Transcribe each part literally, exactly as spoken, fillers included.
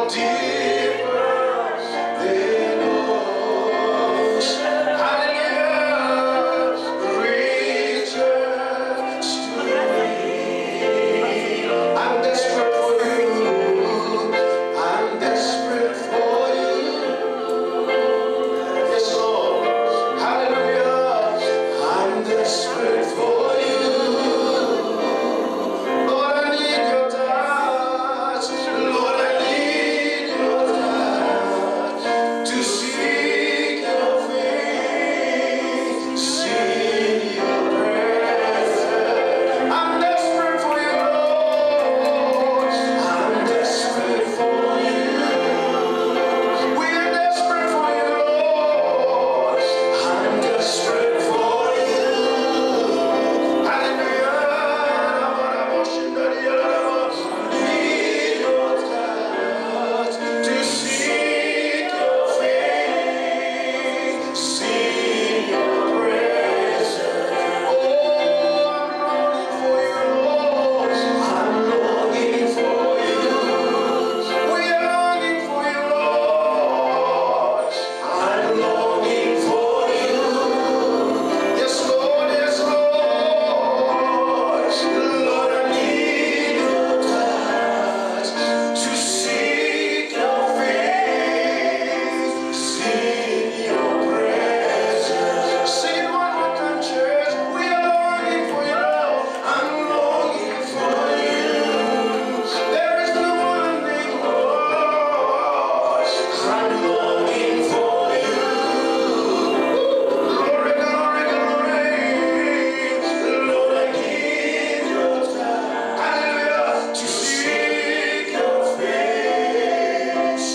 Deeper than ocean. Hallelujah. Reaches to me. I'm desperate for you. I'm desperate for you. Yes, Lord. Hallelujah. I'm desperate for you. Lord, I need your touch. Lord, I need your touch to seek your face, in your presence. I'm desperate for you, Lord. I'm desperate for you. We are desperate for you, Lord. I'm desperate for you. Hallelujah. Need your touch to seek your face, seek your presence. Oh, I'm longing for you, Lord. I'm longing for you. We are longing for you, Lord. I'm longing for you. Yes, Lord, yes, Lord. Lord, I need your touch to seek your face, seek your presence. Sing it one more time, church. We are longing for you, Lord. I'm longing for you. There is no one like you, Lord. I'm longing for you. Glory, glory, glory. Lord, I give you time. Hallelujah. To seek your face.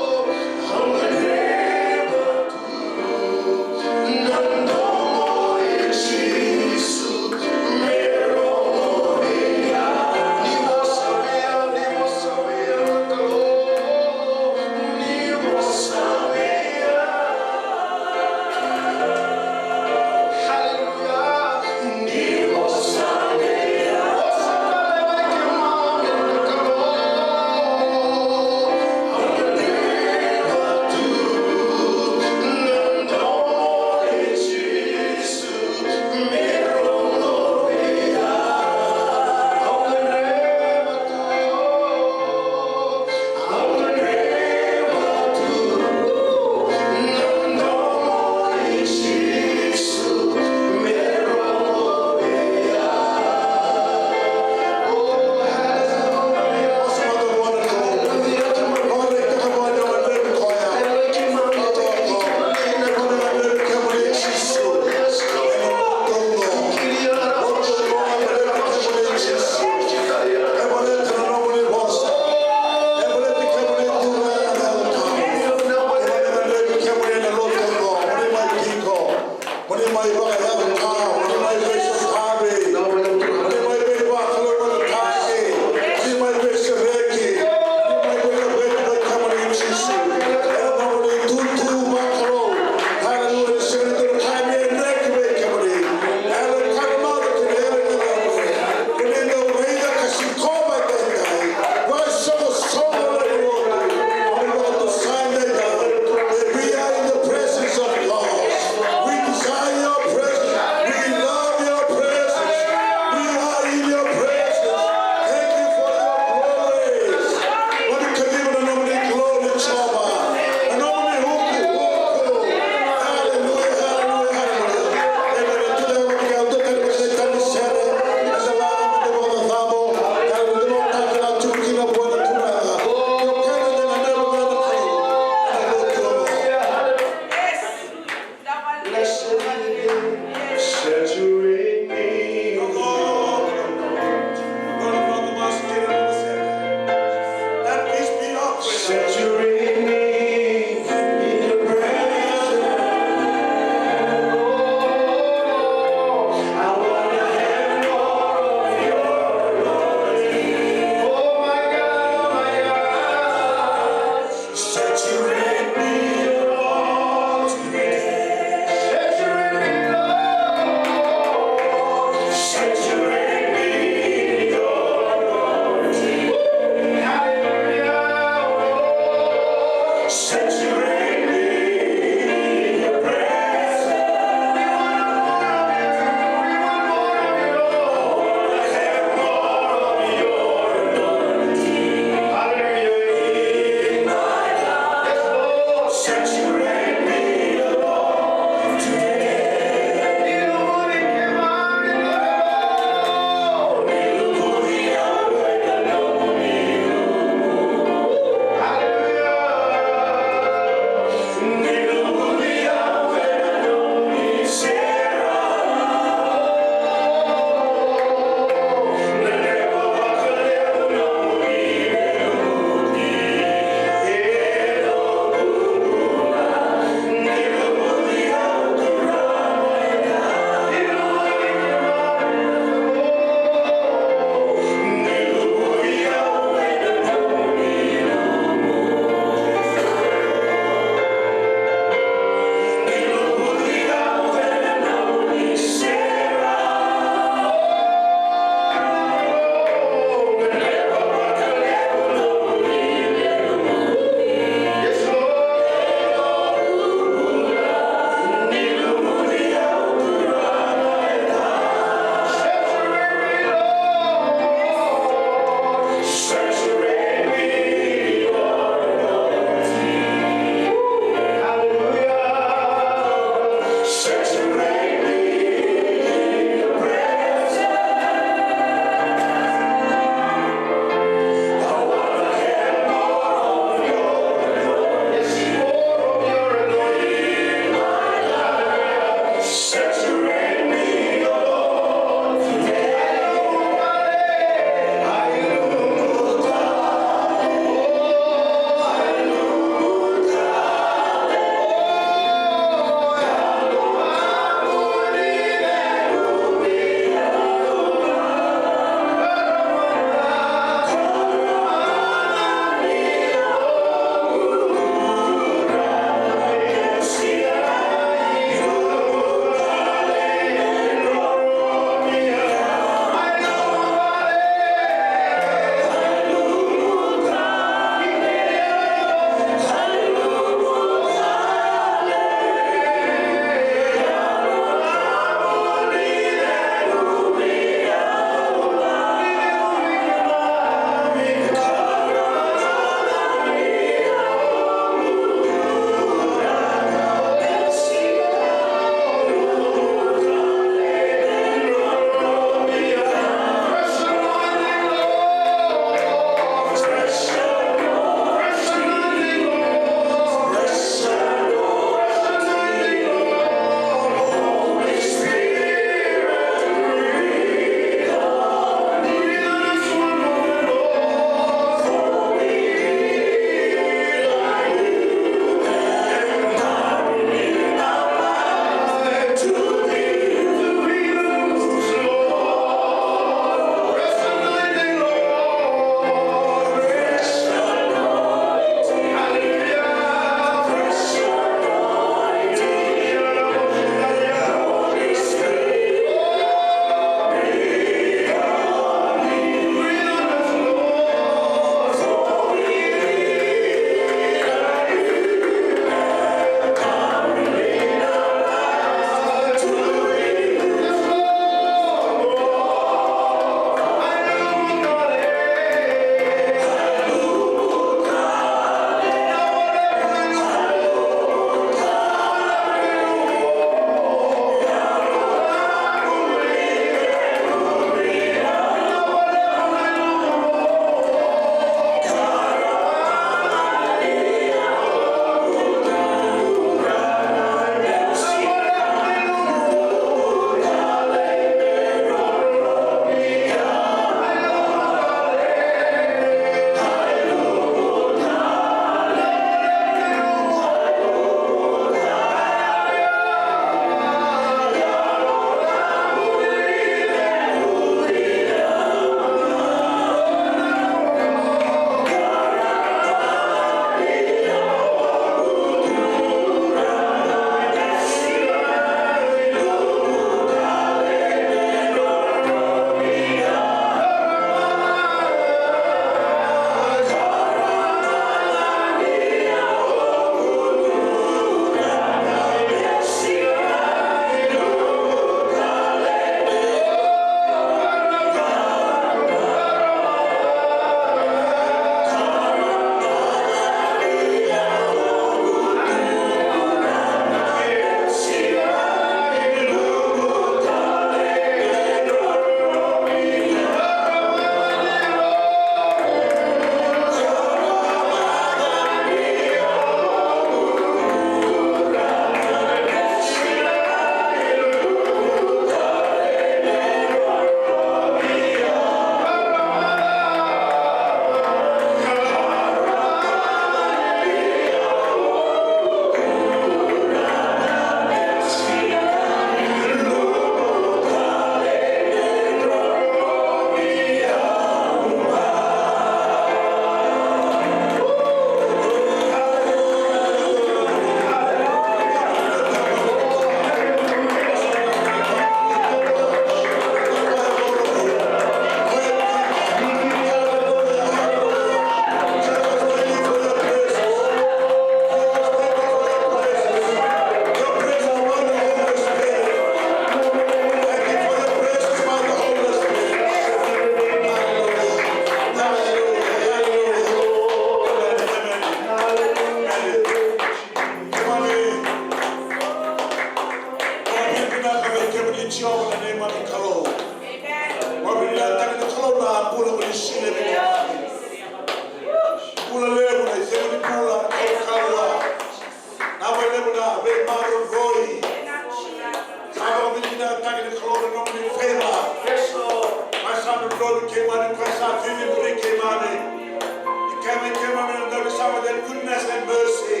Goodness and mercy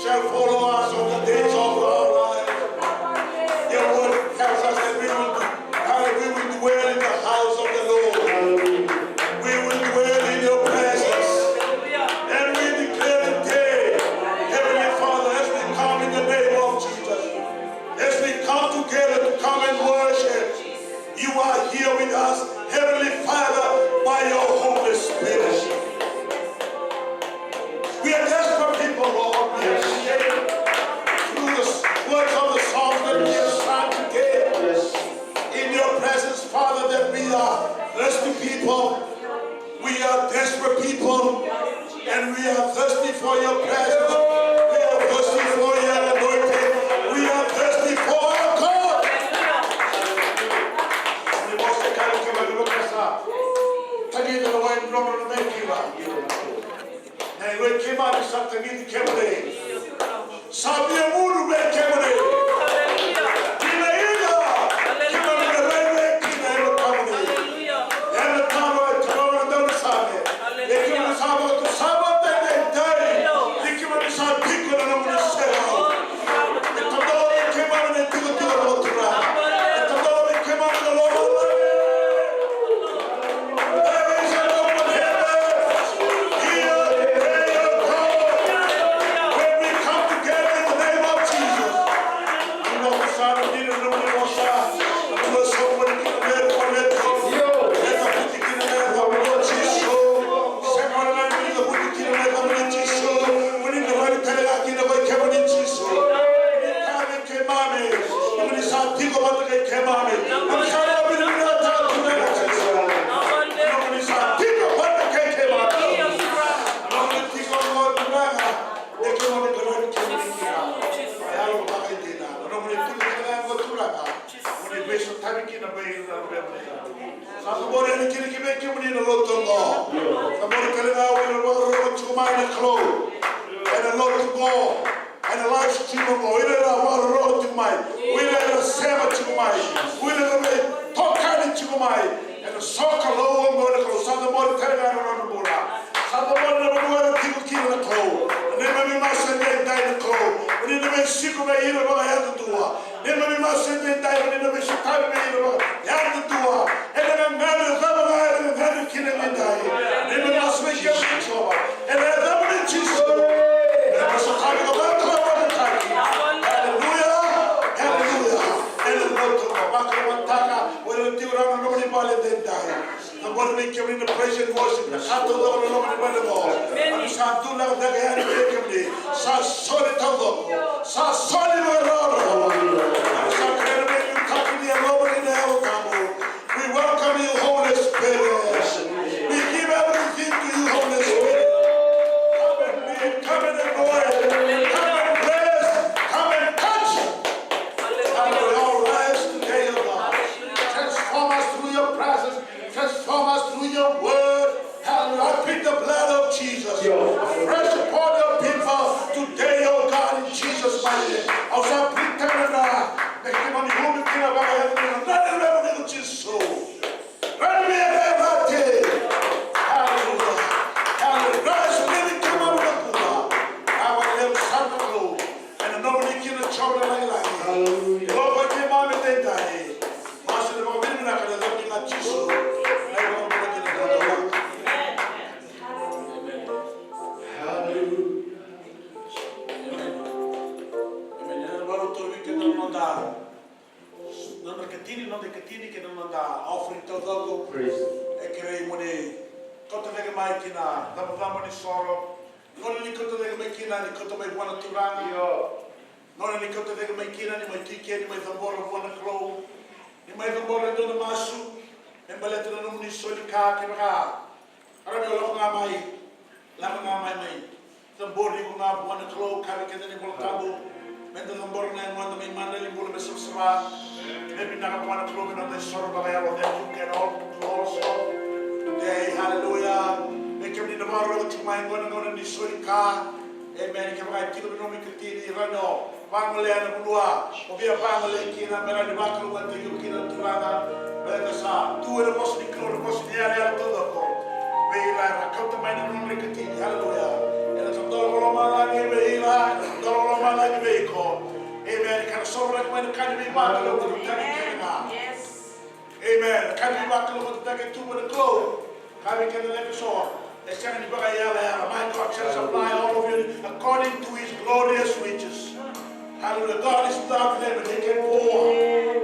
shall follow us all the days of our life. Your word tells us that we will, that we will dwell in the house of the Lord. We will dwell in your presence. And we declare today, Heavenly Father, as we come in the name of Jesus, as we come together to come and worship, you are here with us, Heavenly Father, by your Holy Spirit. We are desperate people, Lord. We are here through the words of the Psalms that we have sung today. In your presence, Father, that we are thirsty people. We are desperate people, and we are thirsty for your presence. We are thirsty for your anointing. We are thirsty for our God. Ni mose kali ke mali lo kasa. Tagi na wai ndromo na meki wa. Na iwe kemuni sa tagi ni kemuni. Sa via mudu vei kemuni. Kina ina. Kina na rai vei kina ina kemuni. Ena taro e taro na dauna same. E kemuni sa vaka tu sa vaka tete dai. Ni kemuni sa tiko na nomuni sere. E tadolo vei kemuni na itikotiko na Turaga. E tadolo vei kemuni na loloma. There is an open heaven here today, oh God. When we come together in the name of Jesus. Ina kusana kina na nomuni vosa. Kusana kina na nomuni vosa. Ena vuti kina na nomuni vosa, Jisu. Sema na nomuni vuti kina na nomuni Jisu. Muni na vali tale ga kina vei kemuni Jisu. Muni tale keimami. Nomuni sa tiko vata kei keimami. Nomuni sa na vinavinakataka tu na Jisu. Nomuni sa tiko vata kei keimami. Nomuni tiko vata kei keimami. Nomuni tiko vata kei keimami. Nomuni tiko vata kei keimami. Nomuni veisotavi kina vei ira na luve muni. Sa cabori yani kina ki vei kemuni na lotu oqo. Cabori tale ga o ira era vakarorogo tiko mai na Kalou ena lotu oqo, ena live stream oqo, o ira era vakarorogo tiko mai, o ira era sema tiko mai, o ira era veitokani tiko mai ena sokalou oqo na Kalou. Sa cabori tale ga na nona bula. Sa cabori na vanua era tiko kina na Kalou. Na neimami masu edaidai na Kalou, o ni na veisiko vei ira vakayadudua. Neimami masu edaidai, o ni na veisotavi vei ira vakayadudua. Ena gagadre cava ga era gagadre kina edaidai. Neimami masu vei kemuni Jiova. Ena yacamuni Jisu. Ena sotavi ka vakatalavanataki. Haleluya. Haleluya. Ena lotu ka vakatalavanataka. O ira tiko rawa na nomuni vale edaidai. Cabori vei kemuni na praise and worship, na ka taucoko na loma ni vale oqo. Keimami sa dau lako cake yani vei kemuni. Sa soli taucoko. Sa soli vakarokoroko. Keimami sa kerea na veiliutaki ni Yalomuni na Yalo Tabu. We welcome you, Holy Spirit. We give everything to you, Holy Spirit. Come and lead, come and anoint, come and bless, come and touch. Come to our lives today, O God. Transform us through your presence. Transform us through your word. Hallelujah. I plead the blood of Jesus. Yo. Fresh upon your people today, oh God, in Jesus' mighty name. Au sa plead tale ga na keimami umi kina vakayaco na nona levu ni Jisu. Rani me revate. Hallelujah. Hallelujah. Rise, living keimami na bula. Awa levu sara na Kalou. Ena nomuni kina Jiova na lagilagi. Hallelujah. Lova keimami edaidai. Masu ena vakavinavinaka ena yacamuni Jisu. Na ivakavinavinaka. Hallelujah. Amen. Ena vakarautaka vei keda na noda, noda ikatini, noda ikatini kei na noda offering taucoko. Praise. E kerei mo ni kauta cake mai ki na icabocabo ni soro. Gauna ni kauta cake mai kina, ni kauta mai vua na Turaga. Io. Gauna ni kauta cake mai kina, ni mai tiko, ni mai cabora vua na Kalou. Ni mai cabora e dua na masu me baleta na nomuni soli ka, kevaka rawa ni o lako ga mai, lako ga mai, mai cabori iko ga vua na Kalou. Kaya vei keda na iVola Tabu, meda cabora na yagoda me imadrali, bula me savasava, me vinaka vua na Kalou, me noda isoro vakayalo. Thank you, Ken, all, to also today. Hallelujah. Me kemuni na vakarorogo tiko mai, qo na gauna ni soli ka. Amen. Kevaka e tiko na nomu ikatini, rawa ni o vagolea na vanua o via vagolei kina, me rawa ni vakalougatataki iko kina na Turaga. Baleta sa tu ena vosa ni Kalou na vosa ni yalayala taucoko vei ira era kauta mai na nodra ikatini. Haleluya. Ena Sauraki mai na ka ni veivakalougatataki kece ga. Amen. Ka ni veivakalougatataki e tu mai na Kalou. Ka vei keda na levu eso e sega ni vakaiyalayala. My God shall supply all of you according to his glorious riches. Hallelujah. God is without limit. He can pour.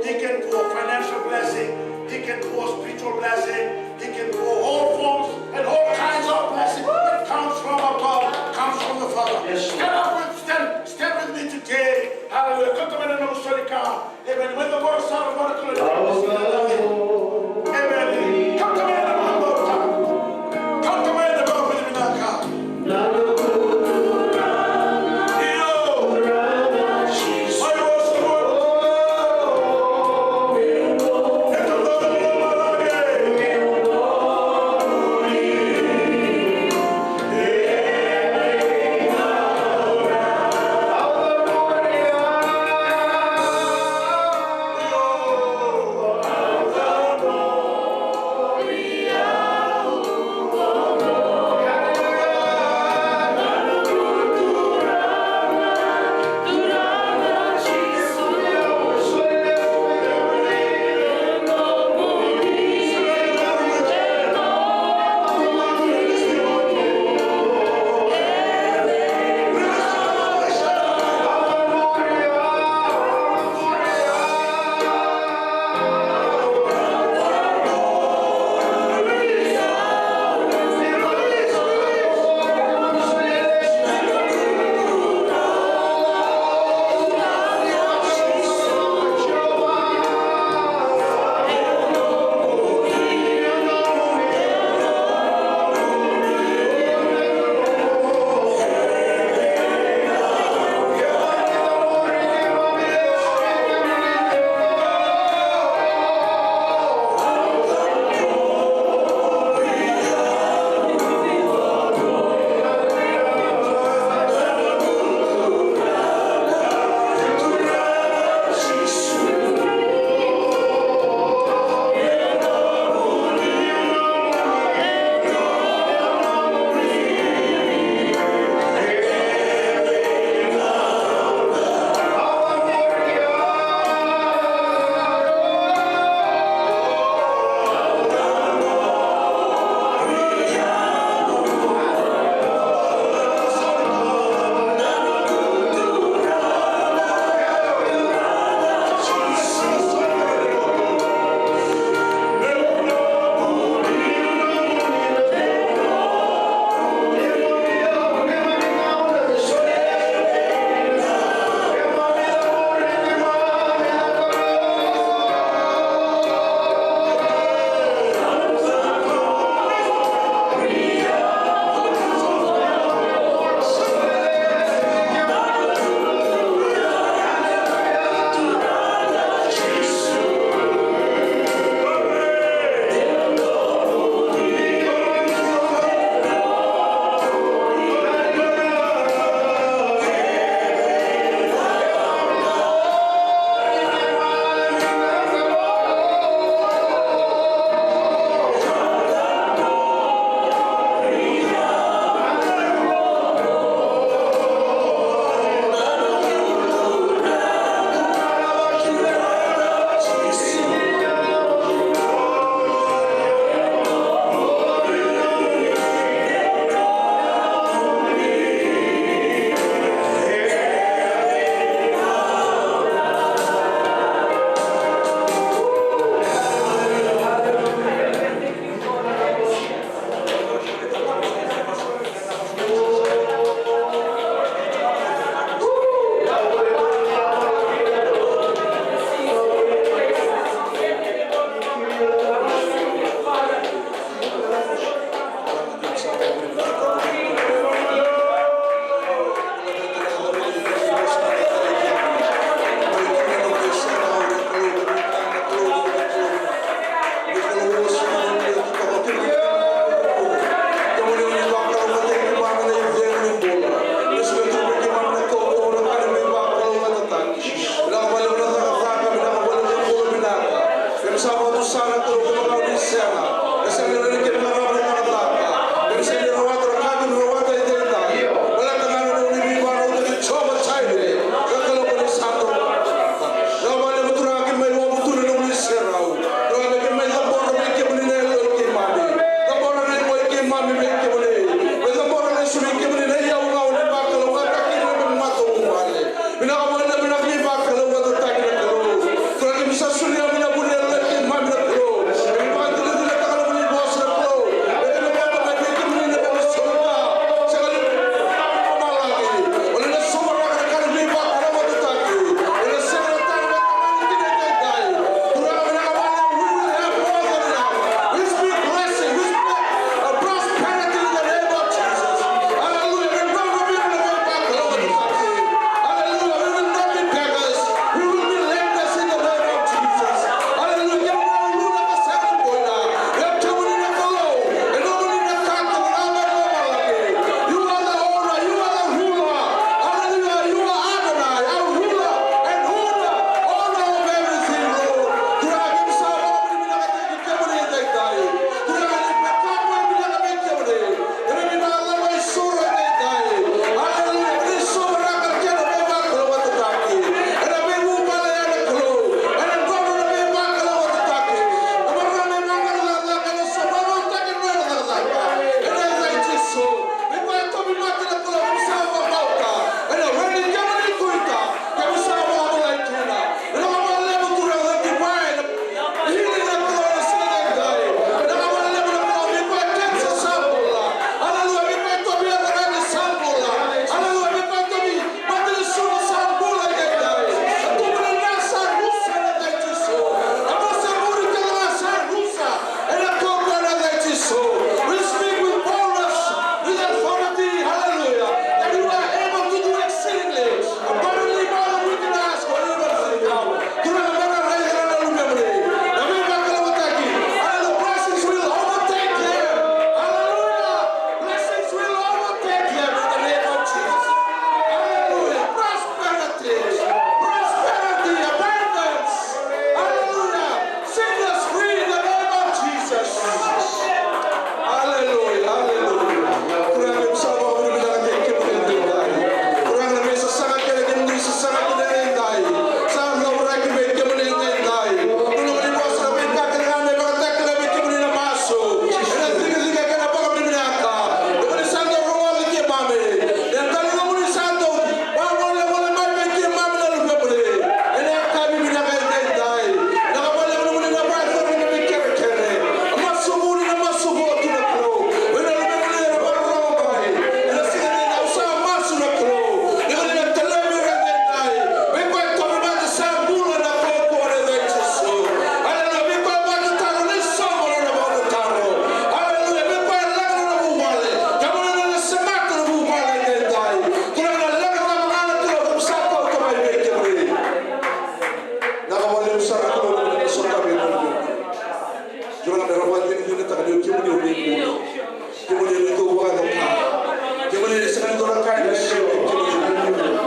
He can pour financial blessing. He can pour spiritual blessing. He can pour all forms and all kinds of blessing that comes from above, comes from the Father. Stand up with, stand, stand with me today. Hallelujah. Kauta mai na nomu soli ka. Amen. Mai na bora sara, bora kula. Amen. Kauta mai na nomu bora. Kauta mai na bora vinaka. Io. Mai o sa.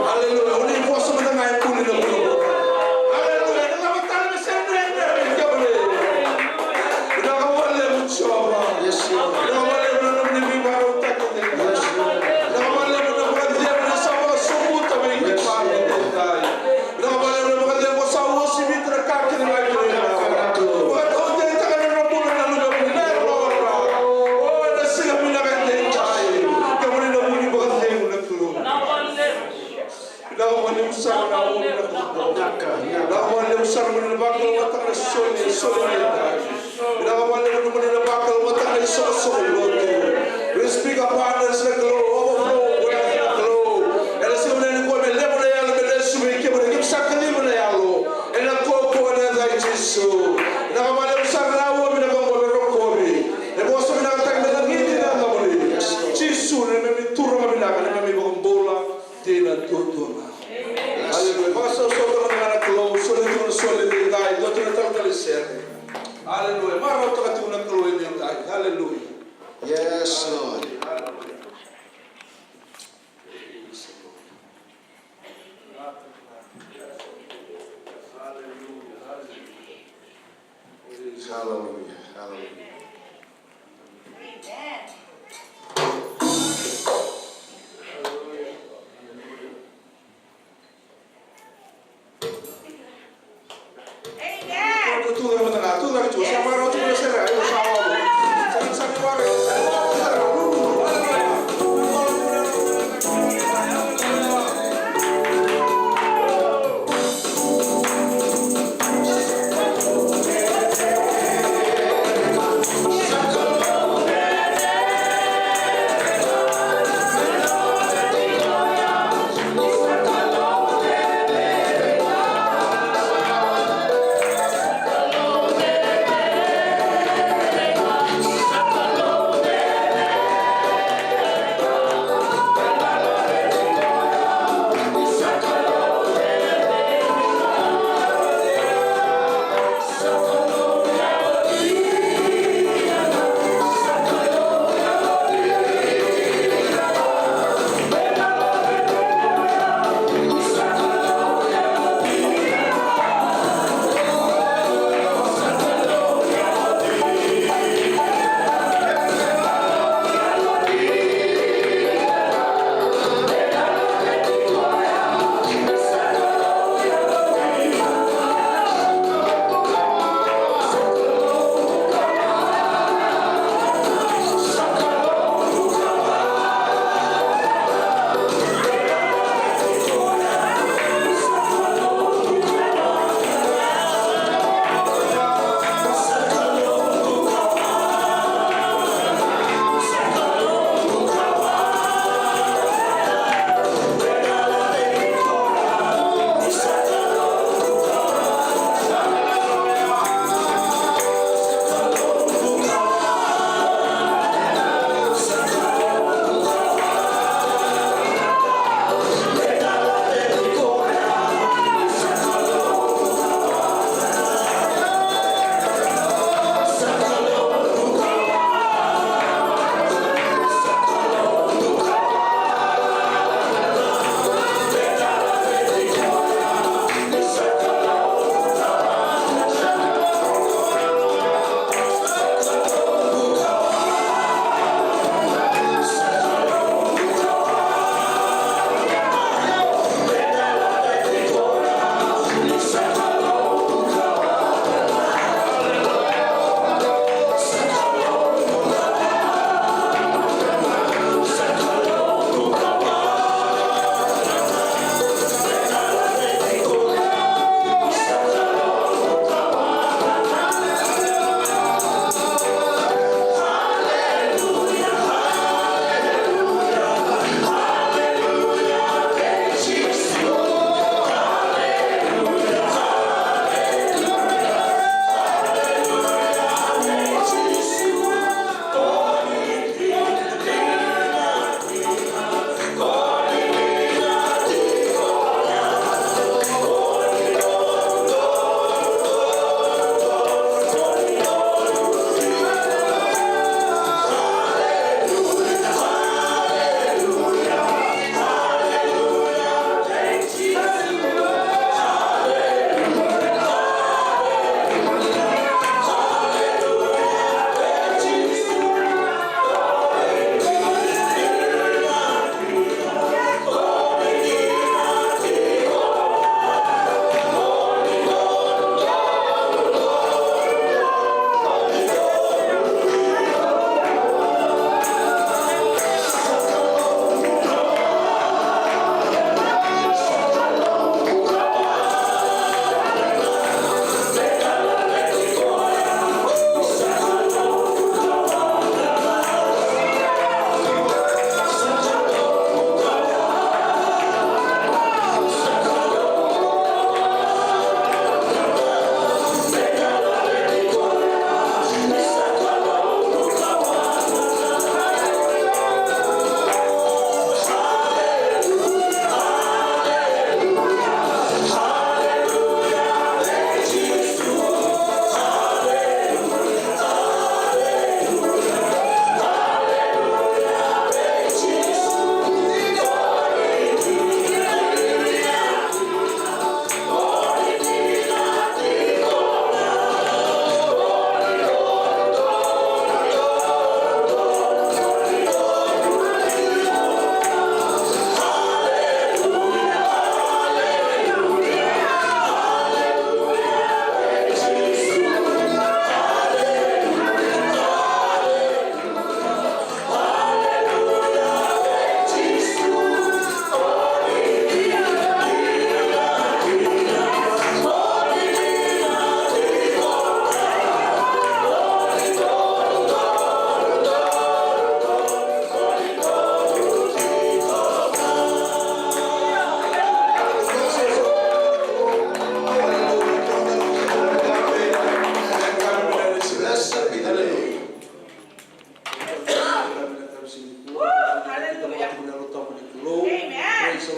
Aleluya. O ni vosa mada ga e buli na bula. Aleluya. Na lava tale me sega ni dredre vei kemuni. Vinaka vakalevu Jiova. Vinaka vakalevu na nomuni veivakarautaki. Vinaka vakalevu na vakacegu ni sa vakasobuta vei keimami edaidai. Vinaka vakalevu na vakacegu sa uasivita na ka kece ga e dredre. Vakataudeitaka na nomuni na luve vuni na yalora. O ena siga vinaka edaidai. Kemuni na vuni vakacegu na Kalou. Vinaka vakalevu sara na ua na Kalou. Vinaka vakalevu sara na vakalougatataka na soli, soli na idai. Vinaka vakalevu na vakalougatataka na isoqosoqo lotu. We speak abundance na Kalou, overflow wealth na Kalou. Ena siga vinaka nikua me levu na yalo me lesu vei kemuni, kemuni sa kaciva na yalo. Ena koko ena yaca i Jisu. Vinaka vakalevu sara na ua vinaka oqo me rokovi. E vosa vinakataki me lagiti na yacamuni. Jisu na neimami Turaga vinaka, na neimami iVakabula. Dina duadua ga. Aleluya. Vakasausau tale ga na Kalou, soli tiko na soli edaidai, dua tiko na talatala e sere. Aleluya. Marautaka tiko na Kalou edaidai. Aleluya. Yes, Lord. Aleluya. Hallelujah. Hallelujah.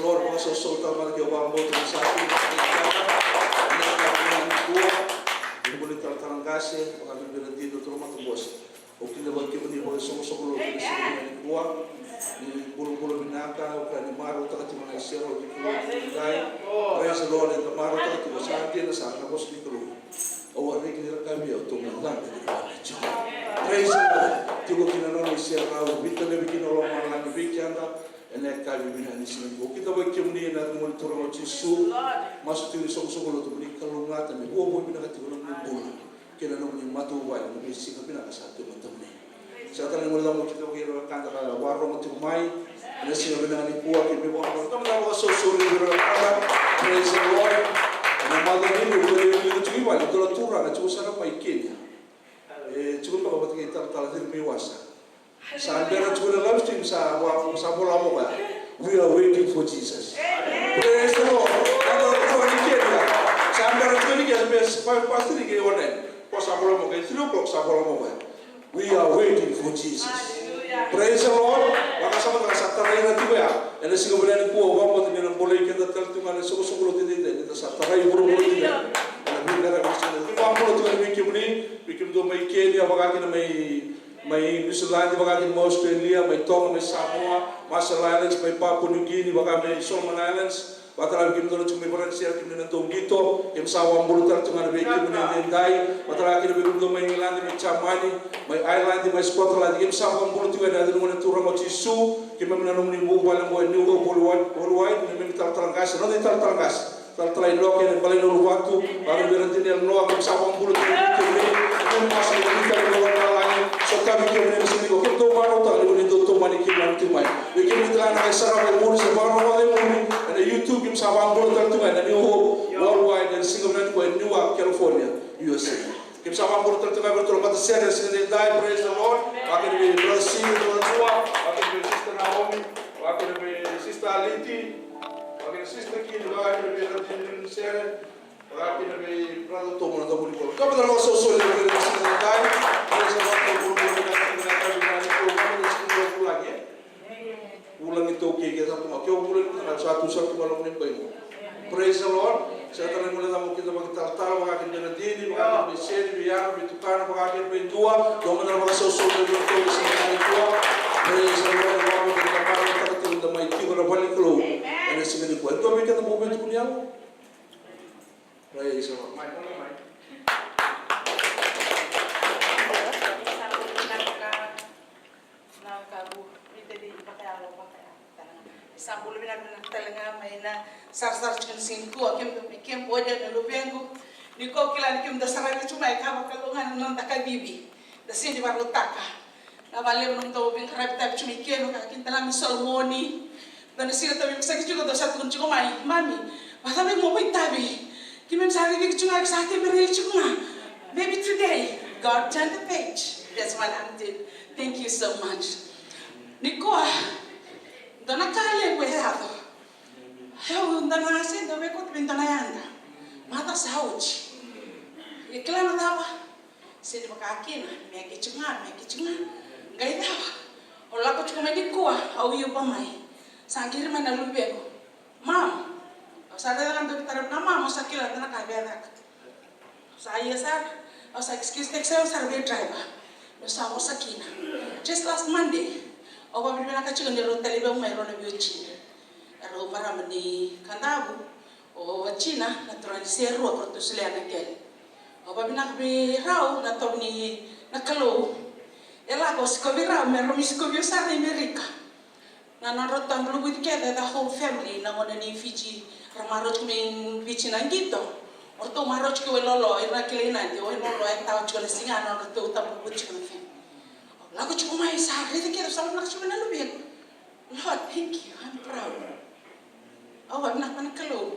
Lord, vakasausau tale mada ke o vakabauta ni sa tu na ka ni kua. Ni buli talatala qase, vakabibi na dina toro mata bose. O kidavaki kemuni vakasoqosoqo lotu ni siga ni kua. Ni bulabula vinaka, o ka ni marautaka tiko na isere, o ni kua ni dai. Praise the Lord, eda marautaka tiko sa dina sa na vosa ni Kalou. Au a reki ni rakavi au, tou na cabe ni Kalou. Praise the Lord. Tiko kina nona iserau, veitalevi kina o lomalagi vei keda. Ena yakavi vinaka ni siga nikua, kidavaki kemuni ena yaca ni Gone Turaga o Jisu. Masu tiko ni soqosoqo lotu mo ni kalougata me vuavuai vinaka tiko na nomuni bula kei na nomuni matavuvale ena veisiga vinaka sa tu e matamuni. Sa tale ni gole cava mo kidavaki ira na wekada ka vakarorogo tiko mai ena siga vinaka nikua, kei me vakarorogo tiko mai na vakasosovi ira na wekada. Praise the Lord. Ena macawa ni, ena liga tiko i vale e dua na turaga tiko sara mai Kenya. E tiko beka vata kei talatala Ciri mai Wasa. Sa bera tiko na live stream, sa wa-, sa vola mo koya, "We are waiting for Jesus." Praise the Lord. Ena turaga ni Kenya. Sa bera tiko ni Kenya, sa bera five past three ke one. Ko sa vola mo koya, three o'clock sa vola mo koya, "We are waiting for Jesus." Praise the Lord. Vakasamataka sa tarai ira tiko ya. Ena siga vinaka nikua, au vakabauta ni na bolei keda tale tu ga na soqosoqo lotu edaidai, ni da sa tarai vuravura tiko ya. Ena vinaka ni siga. Vakabula tiko yani vei kemuni, vei kemudou mai Kenya, vaka kina mai mai New Zealand, vaka kina mai Australia, mai Tonga, mai Samoa, Marshall Islands, mai Papua New Guinea, vaka mai Solomon Islands, vaka tale vei kemudou na tiko mai Varanise, kemuni na dau qito, keimami sa vakabula tale tu ga vei kemuni edaidai, vaka tale kina vei kemudou mai England, mai Germany, mai Ireland, mai Scotland, keimami sa vakabula tu ena yaca ni Gone Turaga o Jisu, keimami na nomuni vuvale qo e New Hope Worldwide, Worldwide, na neimami talatala qase, na noda italatala qase. Talatala Inoke ena Balaina Uluvatu, vaka kina vei Radini Yalewa, keimami sa vakabula tiko vei kemuni, keimami masu vei kemuni tale na lomalagi, sotavi kemuni ena siga nikua, kemudou marautaka ni koni dou tomani keimami tiko mai. Vei kemuni tale ga na kai sarava e muri se vakarogoca e muri ena YouTube, keimami sa vakabula tale tu ga ena New Hope Worldwide ena siga vinaka nikua e Newark, California, U S A. Keimami sa vakabula tale tu ga vei iratou na matasere ena siga edaidai, praise the Lord. Vaka kina vei Brother Simi, Brother Tua, vaka kina vei Sister Naomi, vaka kina vei Sister Aliti, vaka kina Sister Kini, vaka kina vei Radini Sere, vaka kina vei Brother Tomo na Tomo Nikolo. Tomo na Tomo Nikolo. Praise the Lord. Vulagi, e? Vulagi toka ke sa tu ga. Ke o vulagi tu ga, sa tu, sa tu ga loma ni bai. Praise the Lord. Sa tale ni gole cava mo kidavaki talatala, vaka kina vei Radini, vaka kina vei Seri, vei Yara, vei Tukana, vaka kina vei dua. Tomo na vakasausau vei iratou ena siga nikua. Praise the Lord. Vaka mo kidavaki talatala, tiko da mai tiko ena vale ni Kalou ena siga nikua. E dua vei keda mo vei tukuni yalo. Praise the Lord. Mai, mai, mai. Na ka vu, ni te di vakayalo, vakayalo. Sa bula vinaka tale ga mai na sarasara tiko ni siga nikua, kemudou mai Cambodia na luvequ. Ni ko kila ni kemudou saravi tu mai, ka vakalougatataki na noda kacivi. Da sega ni vakarautaka. Na vale mo dou veiqaravi tavi tu mai kina, ka kina tale mai Solomoni. Dua na siga tavi, sa ki tiko, dou sa tukuna tiko mai, "Mami, vacava mo vakaitavi? Keimami sa raici tiko ga, sa temerei tiko ga. Maybe today, God turn the page." That's what I'm doing. Thank you so much. Nikua, dua na ka levu e yaco. Au dau na sega ni vei koto vei dua na yada. Macawa sa oti. E kila na cava? Sega ni vaka kina, me keitou ga, me keitou ga. Qai cava? Au lako tiko mai nikua, au iuva mai. Sa qiri mai na luvequ. Mam, au sa raica na dau tara na mam, au sa kila na ka vei caka. Sa ia sara, au sa excuse taxi, au sa vei driver. Au sa vosa kina. Just last Monday, au vakavinavinaka tiko ni rau talevi au mai rau na veiwatini. Erau marama ni Kadavu, o watina na turaga ni Serua, ko ratou solia na kele. Au vakavinavinaka vei rau na tau ni na Kalou. E lako sikovi rau me rau mai sikovi au sara i Amerika. Na nodratou tau luvuci kece, the whole family, na gone ni Fiji, ra marau tiko mai Viti na qito. O ratou marau tiko e lolo, ira na kilai Nadi, o e lolo e tau tiko na siga, na nodratou tau luvuci tiko na family. Au lako tiko mai sa raica kece, sa vinaka tiko na luvequ. Lord, thank you, I'm proud. Au vakavinavinaka na Kalou.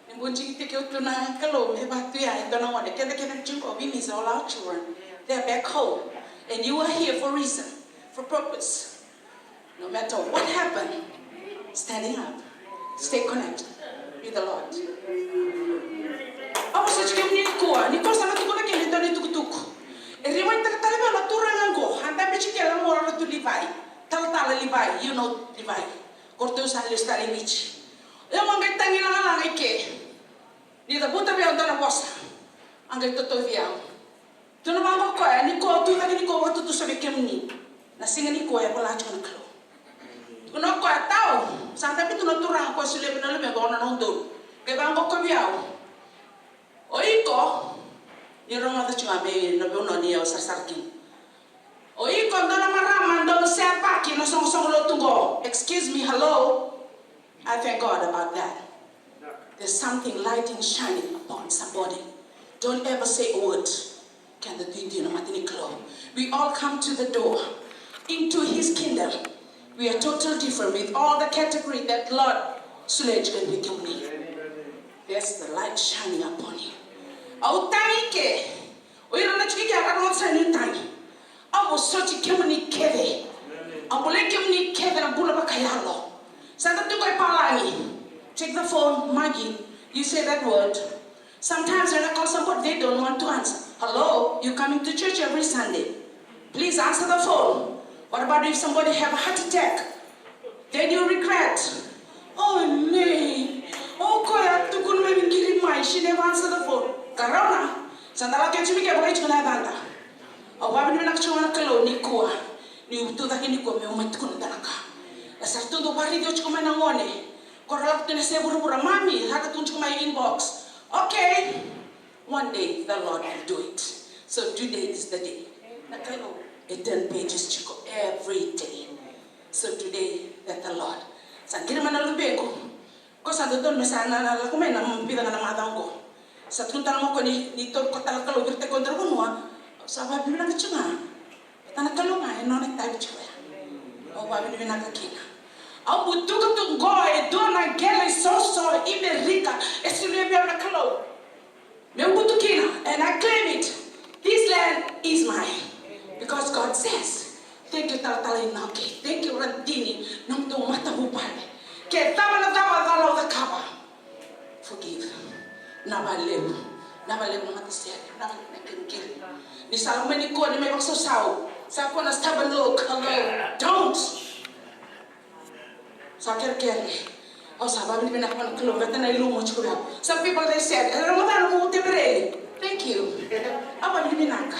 Ni bau digitaki au tu na Kalou me vaka tu ya e dua na gone, keda kece tiko, we miss all our children. They're back home. And you are here for a reason, for purpose. No matter what happened, standing up, stay connected with the Lord. Au sa tiko nikua, nikua sa na tukuna kina e dua na itukutuku. E remind taka tale vei au na turaga qo, a dabe tiko kina na mora tu Livai. Talatala Livai, you know Livai. Ko ratou sa lesu tale i Viti. Ia au a qai tagi lagalaga i ke. Ni cavuta vei au dua na vosa, a qai totauci au. Tukuna vaqo o koya, nikua au tucake nikua au vakatutusa vei kemuni na siga nikua e vola tiko na Kalou. Tukuna o koya, tau. Sa dabe tu na turaga o koya solia vei na luvequ na udolu. Qai vaqo o koya vei au, o iko, ni rogoca tiko ga me na veivanua ni au sarasara kina. O iko dua na marama dau seataki na soqosoqo lotu qo. Excuse me, hello. I thank God about that. There's something lighting shining upon somebody. Don't ever say a word. Keda duidui na mata ni Kalou. We all come to the door, into his kingdom. We are totally different with all the category that Lord solia tiko vei kemuni. There's the light shining upon you. Au tagi i ke. O ira na tiko i ke, au rogoca sara niu tagi. Au vosoti kemuni kece. Au bolei kemuni kece na bula vakayalo. Sa da tu qo i palagi. Take the phone, Maggie. You say that word. Sometimes when I call somebody, they don't want to answer. Hello, you coming to church every Sunday. Please answer the phone. What about if somebody have a heart attack? Then you regret. Oh, nei. O koya tukuna mai me qiri mai, she never answer the phone. Qarauna, sa da lako tiko mai ke, volai tiko na yacada. Au vakavinavinaka tiko ga na Kalou nikua, niu tucake nikua meu mai tukuna dua na ka. Era sa tu dau vakaraici au tiko mai na gone. Ko ra lako tu na se vuravura, mami, ra ka tukuna tiko mai inbox. Okay. One day the Lord will do it. So today is the day. Na Kalou e turn pages tiko every day. So today that the Lord. Sa qiri mai na luvequ. Ko sa dodonu me sa na, na lako mai na vica ga na macawa qo. Sa tukuna tale mai o koya ni, ni taura koya tale na Kalou, vira tiko e dua na vanua. Sa vakavinavinaka tiko ga. Baleta na Kalou ga e nona itavi tiko ya. Au vakavinavinaka kina. Au butuka tu qo e dua na qele soso i Merika e solia vei au na Kalou. Meu butu kina, and I claim it. This land is mine. Because God says, thank you Talatala Inoke, thank you Radini, nomudou matavuvale. Ke cava na cava cala au cakava, forgive. Vinaka vakalevu, vinaka vakalevu na matasere, vinaka vakalevu na kerekere. Ni sa lako mai nikua ni mai vakasausau, sa kua na stubborn look, hello, don't. Sa kerekere. Au sa vakavinavinaka vua na Kalou baleta na ilumu tiko vei au. Some people they said, "E rogoca na nomu tevereli." Thank you. Au vakavinavinaka.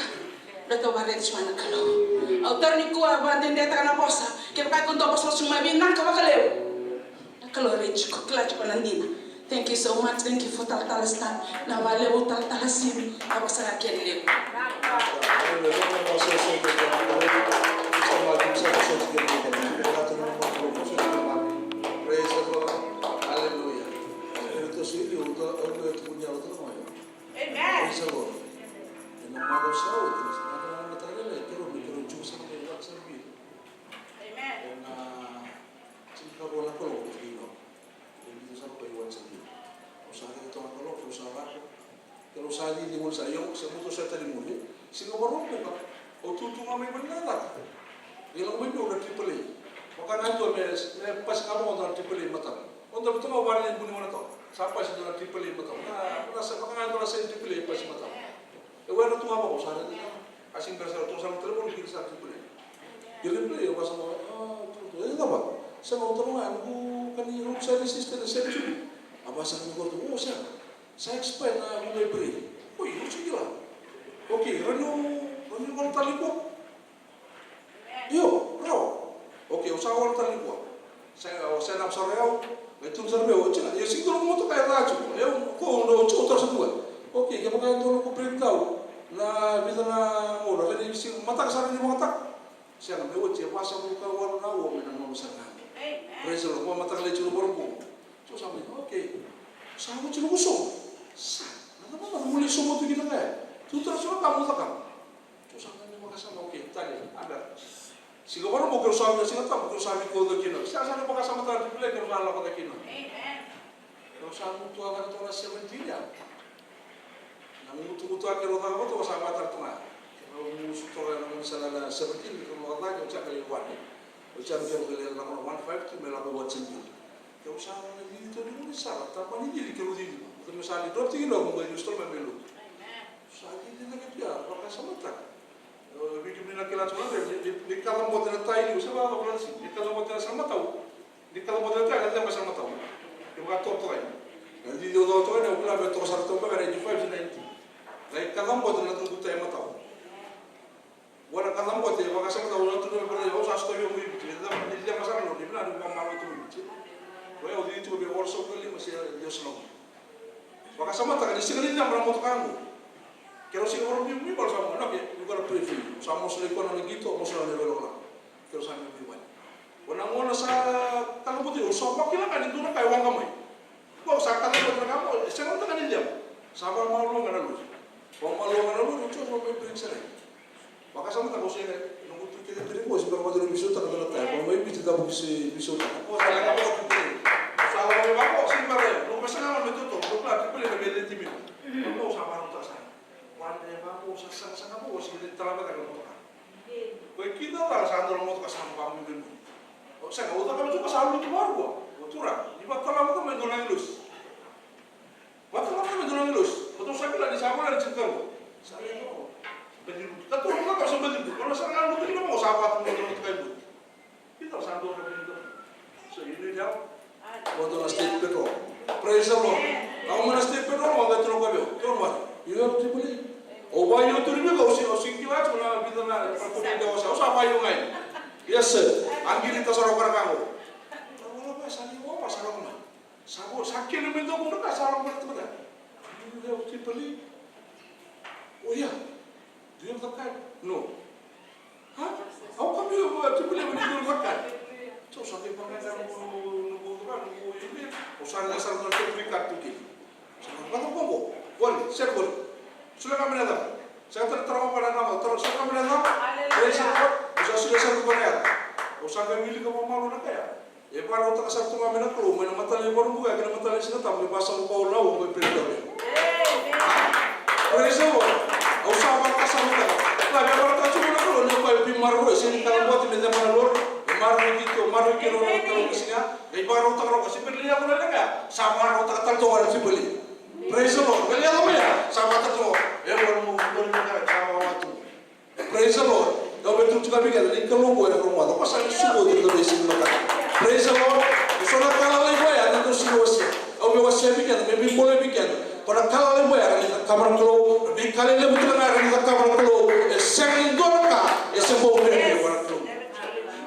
Baleta au vakaraici tiko ga na Kalou. Au taura nikua, vakadedetaka na vosa. Kevaka iko dua vosa, vosa mai, vinaka vakalevu. Na Kalou e raici iko, kila tiko na dina. Thank you so much. Thank you for Talatala Stan. Vinaka vakalevu Talatala Simi. Vinaka sara, kena levu. Praise the Lord. Hallelujah. Amen. Praise the Lord. Ena macawa sa oti, sa na mataka lailai, keirau, keirau tiko sara, keirau sara vei. Amen. Ena tinikarua na kaloko, keirau. Keirau sa bai wani sa vei. Au sa raica toka na kaloko, au sa lako. Keirau sa cici, keirau sa, io, se moto sa tani muri. Siga Vakaraubuka, au tutu ga mai vale ni cakacaka. Qai lako mai vei au na triple A. Vaka ga dua me, me pasi ga vaqo na triple A mataka. Au dau tu ga vale ni buni vana toka. Sa pasi dua na triple A mataka. Na, na sa, vaka ga dua na sa triple A pasi mataka. E wera tu ga vaqo, sa raica. A sega beka sa toka sara na talevoni, kila sa triple A. Triple A, au vaka sa, a, tu, tu, e cava? Sega, au taroga, noqu ka ni room service system, e sega tu. A vaka sa noqu tu, o, sega. Sa expire na noqu library. Oi, au sega ni kila. Okay, rawa niu, rawa niu vola tale nikua? Io, rawa. Okay, au sa vola tale nikua. Sa, au sa na sara yau. Qai tukuna sara vei au, au sega, e sega ni dua na motoka e ca tiko. Au, ko, au, au, au tara sa dua. Okay, kevaka e dua na noqu breakdown. Na vica na gauna, rawa ni siga, mataka sa rawa ni vakayagataka. Sega, me oti e vasagavulu ka walu na aua me na nono sara ga. Amen. Praise the Lord. Vakamataka lailai tiko na Vakaraubuka. So sa mai, okay. Sa oti noqu sogo. Sa, na cava na noqu lai sogo tu kina kaya? Tu tara so na ka mo cakava. So sa mai vakasama, okay, tale, a bera. Siga Vakaraubuka keirau sa mai, Siga Tabu keirau sa mai kauta kina. Sa, sa na vakasama tale tu kina, keirau sa lako cake kina. Amen. Keirau sa gutuwa cake toka na seventeen ya. Na gutugutu a keirau caka vata, au sa vakatara tu ga. Keirau musu toka ena gaunisala na seventeen, keirau lako cake, au sa qai wani. Au sa qai qai lako na one five two me lako i Watsonville. Keirau sa na cici tu ni gaunisala, taba ni cici keirau cici. Keirau sa lai drop tiko i loma, au qai use toka mai me lotu. Sa cici cake tu ya, vakasamataka. Vei kemuni na kila tu na, ni, ni, ni kalabote na tai, ni, se vaka, vaka, ni kalabote na sara matau. Ni kalabote na tai, na ceba sara matau. Ke Vakatotoka yani. Na cici au toka yani, au kila me toka sara toka beka na eighty-five se ninety. Qai kacabote na tubuta e matau. Vua na kacabote, vakasamataka, au na tukuna vei au sa sotavi au mai Viti. Ni cama, ni cama sara lo, ni vinaka ni vakamalo tu mai Viti. Koya au cici tiko vei Wall Soap na lima se Lewe Salamu. Vakasamataka ni siga ni cama na motoka qo. Keirau siga vakabibi mai, au sa mo, okay, we gotta pray for you. Sa masulaki koya na qito, masulaki na veilakolako. Keirau sa mai vale. Ko na gauna sa takabutu, au sa vakila ga ni dua na ka e waqa mai. Ko sa takabutu na ka mo, e sega na ka ni lema. Sa vakamalua ga na lori. Vakamalua ga na lori, au sa mai break sara. Vakasamataka, au sega, noqu tu kece kece qo, se bera vata na bisautaka na taya, ko mai Viti tabu ki se bisautaka. Ko sa leqa vaka tu kece. Sa lako mai vaka, au sega ni bera, noqu me sega ga me toto, noqu la tripoli na me leti mina. Au sa varautaka sara. Vale vaka, au sa sega sara ga, au sega ni tala vaka na motoka. Ko e kida tala sa dua na motoka sa vaka mai vei. Au sega, au caka vei tu ka sa lutu varua. Au tura, ni vatala vaka mai dua na agilosi. Vata na kame dua na agilosi, ko tou sa kila ni sa kola ni tinikarua. Sa lewe na ko. Badilu. Ka tou na ka sa badilu. Ko na sa na lutu kina mo sa vata mo tou na tukai buti. Kita sa dua ka badilu. So you need help? Mo tou na state patrol. Praise the Lord. Au mo na state patrol, mo ka tou na ka veo. Tou na vata. You have to believe. O wai o turi me ka usi, usi kila tu na vida na, na kumi da usa. Usa wai o ngai. Yes, sir. Angiri ta sa ro kara kango. Tou na vata sa ni mo, sa ro kama. Sa vo, sa kele me dua na ka sa lako mai na tamata. Do you have triple E? Oh yeah. Do you have the card? No. Huh? How come you have a triple E when you don't have a card? So sa kei pakai na mo, mo, mo, mo, mo, mo, mo, o sa na sa na triple E card tu kei. Sa na pato kongo. Voli, set voli. Sula ka mena dama. Sa tara tara ko na dama, tara sula ka mena dama. Praise the Lord. O sa sula sa ko na ya. O sa ka wili ka mamalu na kaya. E vakarautaka sara tu ga mai na Kalou, mai na matana ni vakarubuka, kei na matana ni Siga Tabu, me vakasama vakaolau, o koya e pere tau. Praise the Lord. Au sa vakasamataka. Ka me vakarautaka tu ga na Kalou, ni o koya e veimaroroi, sega ni kala bote me ceva na lori, e maroroi keitou, maroroi keitou na Kalou ka siga, e vakarautaka na Kalou, se pere ni yaco na leqa, sa vakarautaka tale tu ga na Tripoli. Praise the Lord. Kei yaco mai ya, sa vakataka, e vakarubuka, sa vakataka. Praise the Lord. Au via tukuna tiko vei keda ni Kalou qo e rogoca. Ko sa ni suko tiko na veisiga ni mataka. Praise the Lord. Ko so na ka lalai koya na dou sega ni wasea. Au via wasea vei keda, me veibolei vei keda. Ko na ka lalai koya na cakava na Kalou, na veika lelevu tale ga na cakava na Kalou. E sega ni dua na ka e se bau vei koya na Kalou.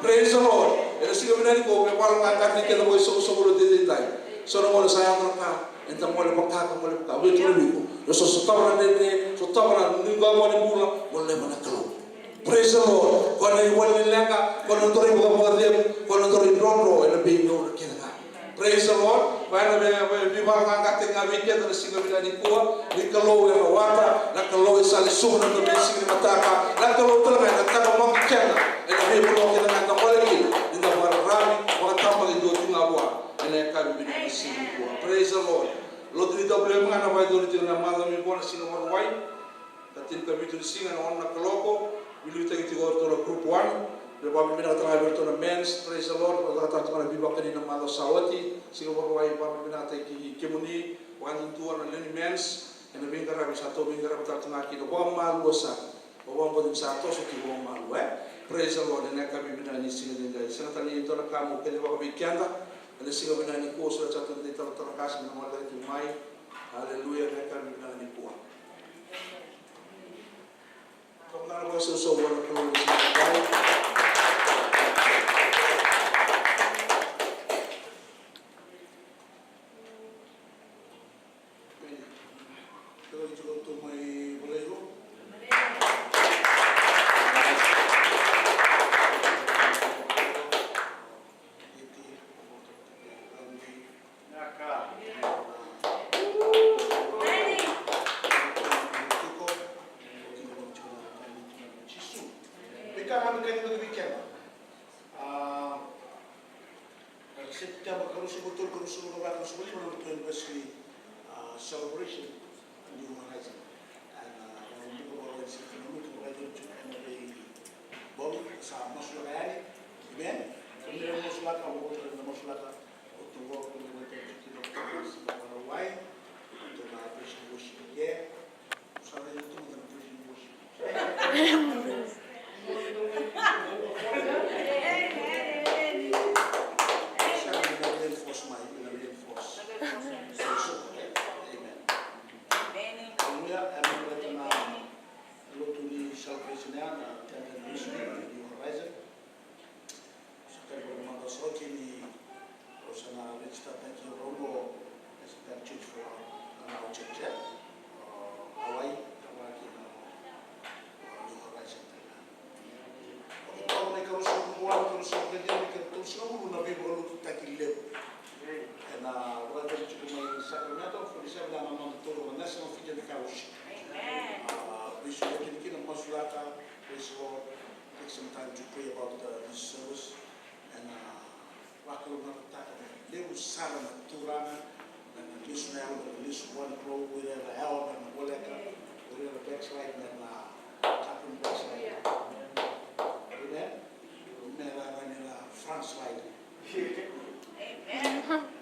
Praise the Lord. Ena siga vinaka nikua, au via vakalagata vei keda vakaisoqosoqo ena siga edaidai. So na gauna sa yaco na ka. Eda gole vaka ka gole vaka. Au via tukuna vei iko. Io, so sotava na dredre, sotava na nuiqawaqawa ni bula, mo lema na Kalou. Praise the Lord. Ko na iwali ni leqa, ko na doro ivakavakacegu, ko na doro idrodro, ena veigauna kece ga. Praise the Lord. Ko ena vei, vei, veivakalagata ga vei keda na siga vinaka nikua, ni Kalou e rawata, na Kalou e sa lesuva na dua veisiga ni mataka, na Kalou tale ga ena taqomaki keda, ena veivanua kece ga eda gole kina, ni da vakararavi, vakatabakidua tu ga vua. Ena yakavi vinaka ni siga nikua. Praise the Lord. Lotu ni W M ga na vakayacori tiko na macawa mai qo na siga Vakarauwai. Ka tinikavitu ni siga ena ono na kaloko. Veiliutaki tiko o ratou na group one. Me vakavinavinaka tale ga vei iratou na mens. Praise the Lord. Vakacakataka tiko na veivakani na macawa sa oti. Siga Vakarauwai vakavinavinakataki kemuni. Vakadudua na lewe ni mens. Ena veiqaravi sa tou veiqaravi tale tu ga kina vakamalua sara. Au vakabauta ni sa toso tiko vakamalua, e? Praise the Lord, ena yakavi vinaka ni siga edaidai. Sega tale ni dua na ka meu kacivaka vei keda, ena siga vinaka nikua, au sa tu na italatala qase me na gole tiko mai. Aleluya, ena yakavi vinaka nikua. Ka vaka na vakasausau vua na Kalou ena siga edaidai. September, ka ruasagavulu ka tolu, ka ruasagavulu ka va, ka ruasagavulu ka lima na noda anniversary, a, celebration, New Horizon. Ena, a, buka vakarogo ena siga na lutu, vakarogo tiko ena veibogi, sa masulaka yani. Amen. Kemuni na masulaka, au vakabauta na masulaka, o tou vakabauta na masulaka, o tou vakabauta na masulaka, o tou vakabauta na masulaka, Sa na reinforce mai, na reinforce. Startaki e rua oqo, e startaki twenty-four hour, an hour church, e? O, Hawaii, Hawaii kina, o, New Horizon, Thailand. Oktoba na ikaruasagavulu ka walu, ikaruasagavulu ka ciwa, ikaruasagavulu na veivakalotutaki levu. Ena vakataki tiko mai Sacramento, forty-seven na noda taura na National Fijian Fellowship. Amen. A, veisau kina, kina masulaka, praise the Lord. Take some time to pray about, uh, this service. Ena, uh, vakalougatataka na levu sara na turaga, na, na lesu na yalo, na lesu vua na Kalou, o ira era yawa me ra na voleka, o ira era backslide me ra na kakua ni backslide. Amen. Me ra na ni na front slide. Amen.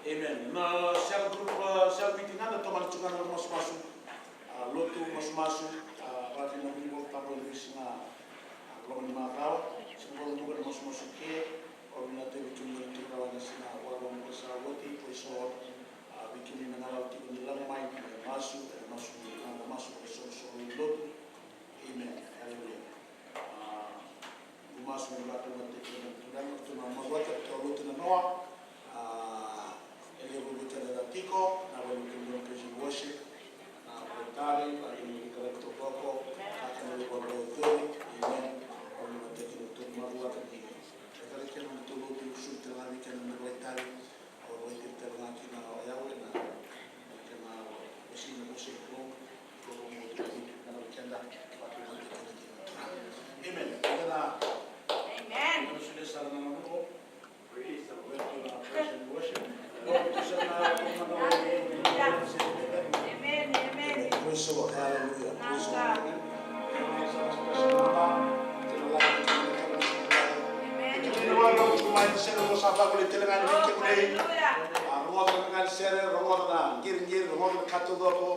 Amen. Na cell group, uh, cell meeting ga na tomana tu ga na masumasu. A, lotu masumasu, a, vakavinavinaka vakatabu ena veisiga, a, loma ni macawa, siga Vakaraubuka na masumasu ke, vakavinavinaka vei kemuni na turaga na siga Vakaraubuka sa oti, praise the Lord. A, vei kemuni na galala tiko ni laga mai, ni masu, ena masu ni, na masu vakaisoqosoqo ni lotu. Amen. Hallelujah. A, Masu me vaka na tiko na turaga, tu na maruata, tu na lotu na noa. A, e levu vei keda na tiko, na vale ni kemudou na praise and worship, na vakaitari, vaka kina vei keda na tokotoko, vaka kina vei keda na vakaitavi. Amen. Au na tiko na tu na maruata ni, e vale kina na tu lotu, su tale vei keda na vakaitari. Amen. Amen. Amen, amen. Praise the Lord. Hallelujah. Praise the Lord. Amen. Amen. Amen. Amen. Rogoca na qali sere, rogoca na qiriqiri, rogoca na ka taucoko.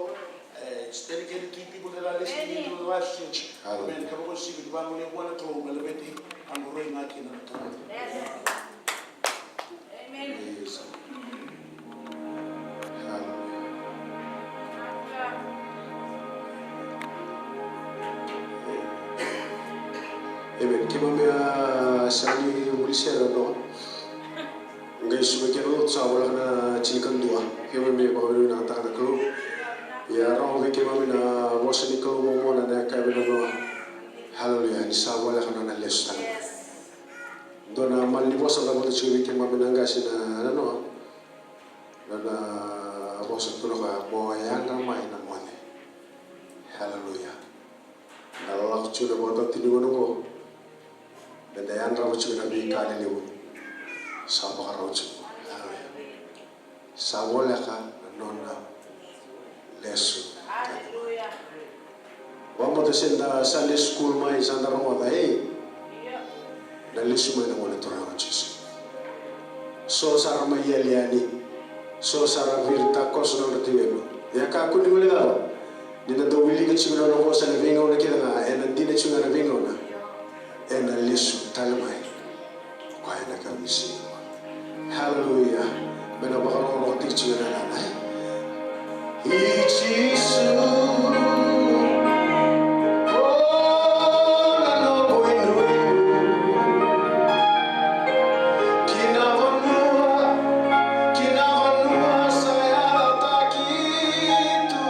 Eh, it's dedicated to people that are listening to the live stream. Hallelujah. Amen. Ka vakauasivi ni vagolea vua na Kalou me laveti, a qoroya ga kina na Kalou. Yes. Amen. Yes. Hallelujah. Amen. Keimami a sa ni vuli sere no. Qai suka kina lotu sa voleka na tinikadua. Keimami vakavinavinakataka na Kalou. Ia rogo vei keimami na vosa ni Kalou momona na yakavi na noa. Haleluya, ni sa voleka na nona lesu tale. Dua na mala ni vosa na vosa tiko vei keimami na qase na noa. Na nona vosa tu na koya mo yaga mai na mone. Haleluya. Na lako tiko na vakatau tiko na gone oqo. Meda yadrava tiko na veika lelevu sa vakarau tiko. Haleluya. Sa voleka na nona lesu. Haleluya. Vakabauta se da Sunday school mai sa da rogoca, ei. Na lesu mai na Gone Turaga o Jisu. So sa ra mai yali yani. So sa ra viri takoso na nodra tevelu. Ia kakua ni guilecava. Ni da dau wilika tiko na nona vosa ena veigauna kece ga, ena dina tiko ga ena veigauna. Ena lesu tale mai. Koya ena ka visi. Haleluya. Me na vakarokoroko tiko tiko na nana. I Jisu. O na noqu inuinu. Ki na vanua, ki na vanua sa yalataki tu.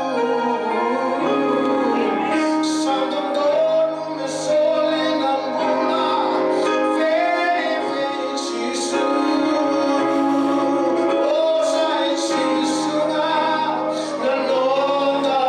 Sa dodonu me soli na bula vei, vei Jisu. O sa i Jisu ga na noda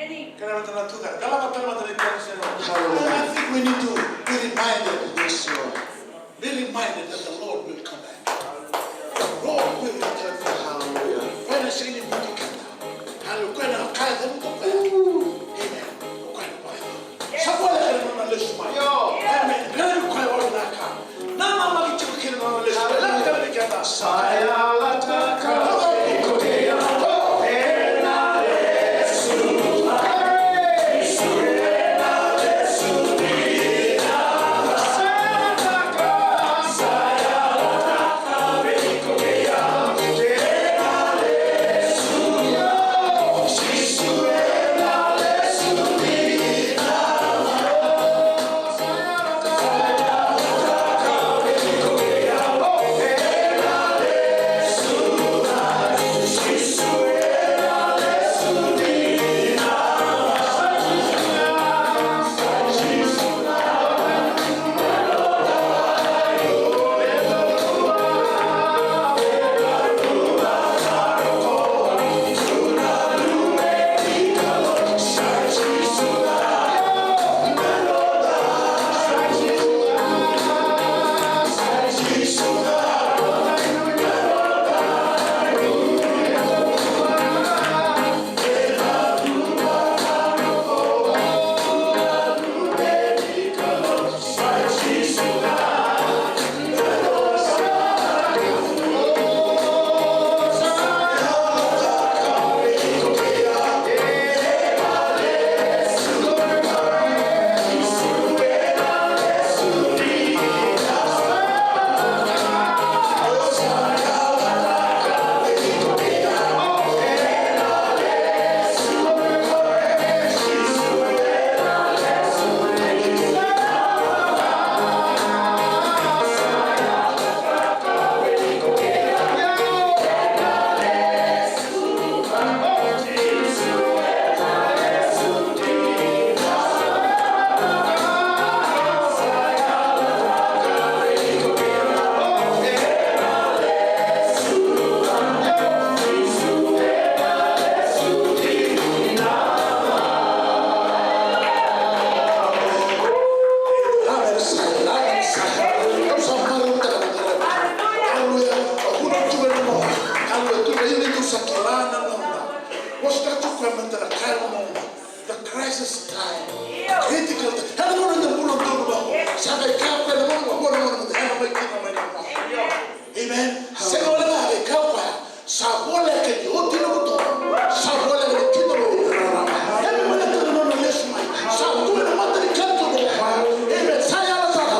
Can I have another two that? Can I have another two that? Hallelujah. I think we need to be reminded. Yes, Lord. Be reminded that the Lord will come back. The Lord will return. Hallelujah. Koya na sega ni butuka keda. Hallelujah. Koya na kaya cavuta koya. Amen. Koya na kaya. Sa voleka na nona lesu mai. Amen. Rairai koya vakavinaka. Namaki tiko kina na nona lesu mai. Lako tale vei keda. Sa yalataka vei iko kei au ena lesu mai. Jisu ena lesu mai. Sa yalataka, sa yalataka. Hallelujah. Au via tukuna na noda. Hallelujah. Tukuna, ia ni tou sa kila na noda. Vosa tiko e mata na kaya na noda. The crisis time. Critical time. Ena gauna eda bula donu vaqo. Sa qai kaya o koya na gauna, gauna, gauna, ena mai kina mai na gauna. Amen. Sega wale ga e kaya o koya. Sa voleka ni oti na butobuto. Sa voleka ni kidavaki na rarama. Ena mata na nona lesu mai. Sa tu ena mata ni katuba o koya. Amen. Sa yalataka.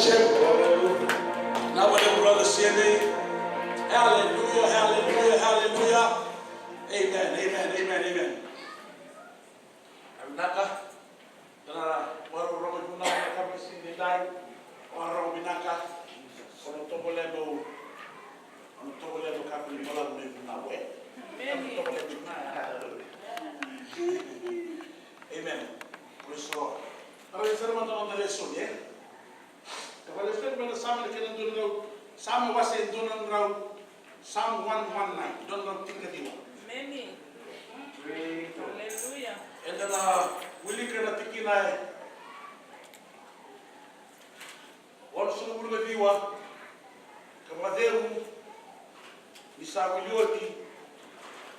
Hallelujah. Hallelujah, hallelujah, hallelujah. Amen, amen, amen, amen. Vinaka. Tara, warorogo i vunau na kapu ni siga ni dai. Warorogo vinaka. Ono tovolea no, ono tovolea no kapu ni balavu ni vunau, e? Amen. Ono tovolea ni vunau. Amen. Praise the Lord. Ara, e sara mada na noda lesoni, e? Ka vale sara mada Same na kena dua na drau, Same wase dua na drau, Psalm one one nine, dua na drau tinikaciwa. Amen. Hallelujah. Eda na wilika na tikina e walusagavulu ka ciwa, ka vakacegu ni sa wili oti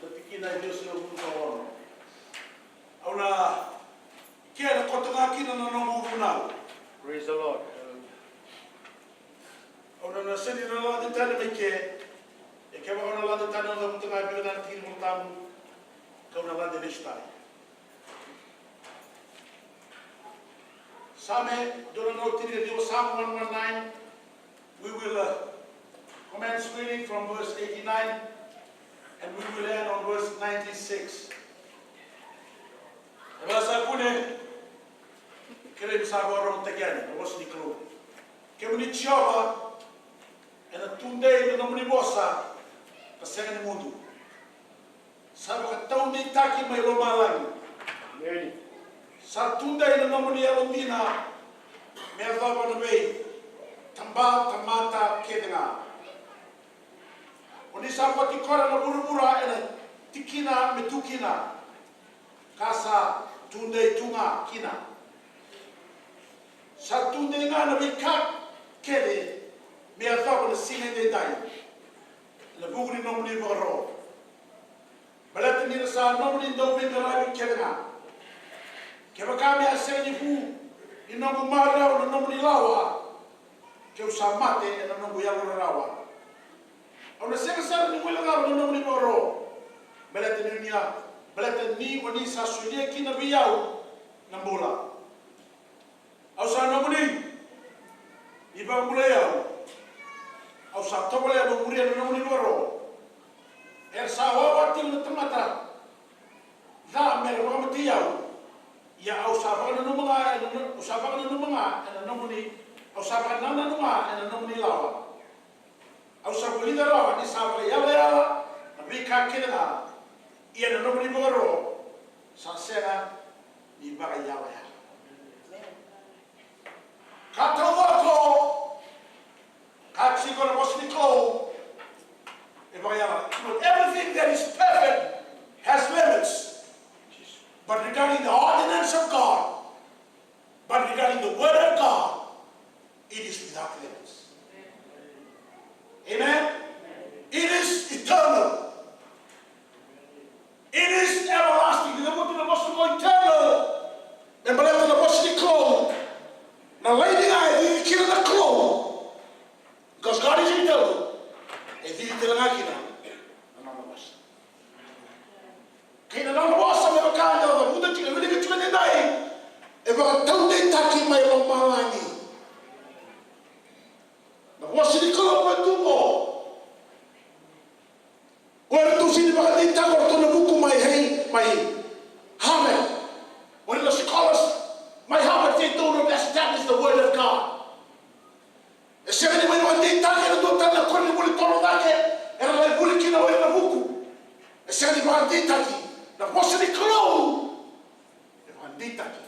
na tikina e ciwasagavulu ka ono. Au na kena koto ga kina na noqu vunau. Praise the Lord. Au na, na sega ni na lade tani mai ke. E kevaka au na lade tani, au na cavuta ga e vica na tikina ni Volatabu, kau na lade lesu tale. Same dua na drau tinikaciwa, Psalm one one nine. We will, uh, commence reading from verse eighty-nine, and we will end on verse ninety-six. E vaka sa kune, kerei me sa vakarogotaki yani na vosa ni Kalou. Kemuni Jiova, ena tudei na nomuni vosa ka sega ni mudu. Sa vakataudeitaki mai lomalagi. Amen. Sa tudei na nomuni yalodina me yacova na veitabatamata kece ga. O ni sa vakatikora na vuravura ena tikina me tu kina, ka sa tudei tu ga kina. Sa tudei ga na veika kece me yacova na siga edaidai, ena vuku ni nomuni vakaro. Baleta ni ra sa nomuni dauveiqaravi kece ga. Kevaka me a sega ni vu ni noqu marau na nomuni lawa, keu sa mate ena noqu yalo rarawa. Au na sega sara ni guilecava na nomuni vakaro, baleta ni o ni a, baleta ni o ni sa solia kina vei au na bula. Au sa nomuni, ni vakabulai au. Au sa tovolea meu muria na nomuni vakaro. Era sa wawa tiko na tamata ca me ra vakamatei au. Ia au sa vakananuma ga ena no-, au sa vakananuma ga ena nomuni, au sa vakananuma ga ena nomuni lawa. Au sa vulica rawa ni sa vakayalayala na veika kece ga, ia na nomuni vakaro sa sega ni vakayalayala. Ka taucoko, ka tiko na vosa ni Kalou, e vakayala. But everything that is perfect has limits. But regarding the ordinance of God, but regarding the word of God, it is without limits. Amen? It is eternal. It is everlasting. Ni cavuti na vosa qo eternal. Me baleta na vosa ni Kalou. Na laini ga e cici kina na Kalou. Because God is eternal. E cici tale ga kina na nona vosa. Kei na nona vosa me vaka eda cavuta tiko, e wilika tiko edaidai. E vakataudeitaki mai lomalagi. Na vosa ni Kalou e tu qo. O iratou sega ni vakadeitaka o iratou na vuku mai Hei, mai Harvard. O ira na scholars mai Harvard, they don't establish the word of God. E sega ni mai vakadeitaki ena dua tale na koronivuli toro cake era lai vuli kina o ira na vuku. E sega ni vakadeitaki na vosa ni Kalou. E vakadeitaki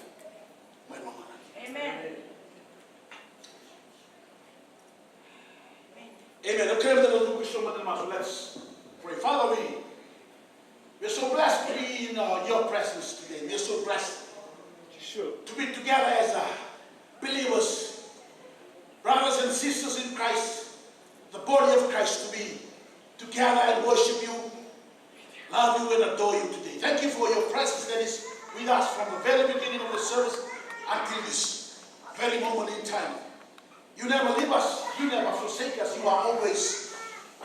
mai lomalagi. Amen. Amen. Okay, I'm gonna do this one, but so let's pray. Father, we, we're so blessed to be in, uh, your presence today. We're so blessed to be together as, uh, believers, brothers and sisters in Christ, the body of Christ, to be together and worship you, love you and adore you today. Thank you for your presence that is with us from the very beginning of the service until this very moment in time. You never leave us, you never forsake us, you are always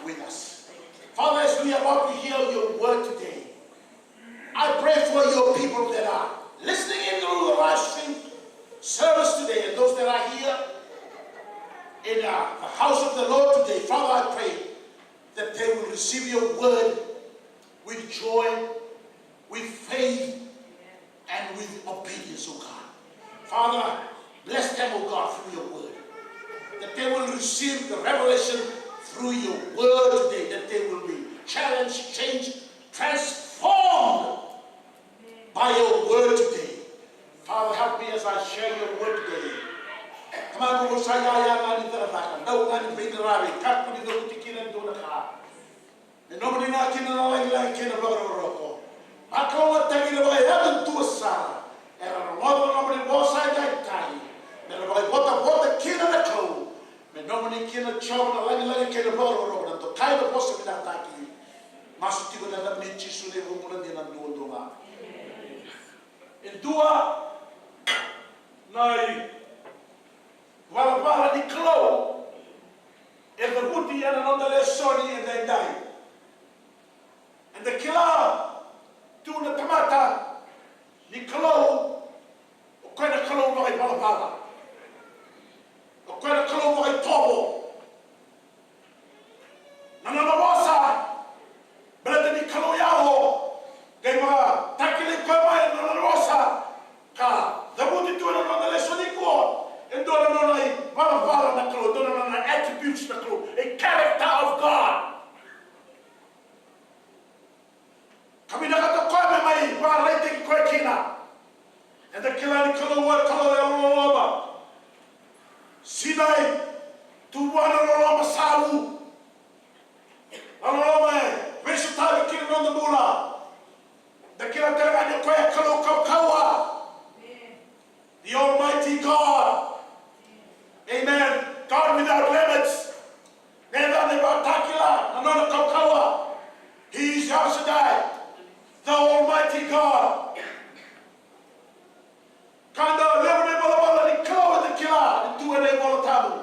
with us. Father, as we are about to hear your word today, I pray for your people that are listening in through the live stream service today and those that are here. in uh, the house of the Lord today, Father, I pray that they will receive your word with joy, with faith, and with obedience, oh God. Father, bless them, oh God, through your word. That they will receive the revelation through your word today, that they will be challenged, changed, transformed by your word today. Father, help me as I share your word today. Tamaqu, au sa iyaya ga ni cakacaka, dau ga ni veiqaravi, kakua ni cavuti kina e dua na ka. Me nomuni ga kina na lagilagi kei na vakarokoroko. Vakalougatataki na vakayago dua sara. Era rogoca na nomuni vosa e daidai. Me ra vakaivotavota kina na Kalou. Me nomuni kina Jiova na lagilagi kei na vakarokoroko, na dokai, na vosa vinakataki. Masu tiko ena yacamuni Jisu na iVakabula dina duadua ga. E dua na ivalavala ni Kalou e cavuti ena noda lesoni edaidai. Eda kila tu na tamata ni Kalou, o koya na Kalou vakaivalavala. O koya na Kalou vakaitovo. Na nona vosa, baleta ni Kalou yago, qai vakatakilai koya mai na nona vosa. Ka cavuti tu ena noda lesoni qo, e dua na nona ivalavala na Kalou, e dua na nona attributes na Kalou, a character of God. Ka vinakata o koya me mai vakaraitaki koya kina. Eda kila ni Kalou e Kalou e loloma. Sinai, tu vua na loloma savu. Na loloma e veisotavi kina noda bula. Da kila tale ga ni o koya e Kalou kaukauwa. The Almighty God. Amen. God without limits. Na yacana e vakatakila na nona kaukauwa. He is El Shaddai, the Almighty God. Ka da levu na ivalavala ni Kalou eda kila ni tu ena iVola Tabu.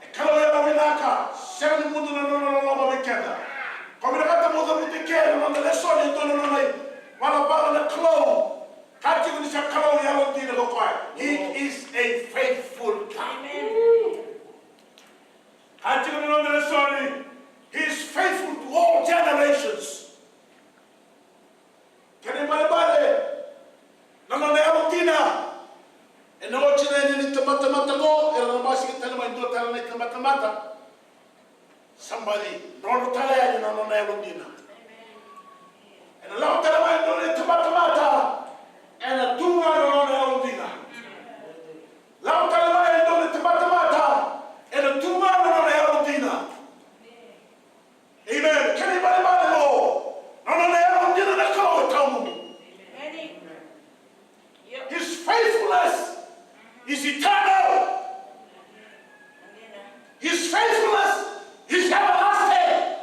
E Kalou yalovinaka, sega ni mudu na nona loloma vei keda. Ko vinakata mo cavuta eke na noda lesoni e dua na nona ivalavala na Kalou. Ka tiko ni sa Kalou yalodina ko koya. He is a faithful God. Amen. Ka tiko ni noda lesoni, He is faithful to all generations. Kena ibalebale, na nona yalodina. Ena oti na yani ni tabatamata qo, era na basika tale mai dua tale na itabatamata. Somebody, drodro tale yani na nona yalodina. Ena lako tale mai e dua na itabatamata, ena tu ga na nona yalodina. Lako tale mai e dua na itabatamata, ena tu ga na nona yalodina. Amen. Kena ibalebale qo, na nona yalodina na Kalou e tawamudu. His faithfulness is eternal. His faithfulness is everlasting.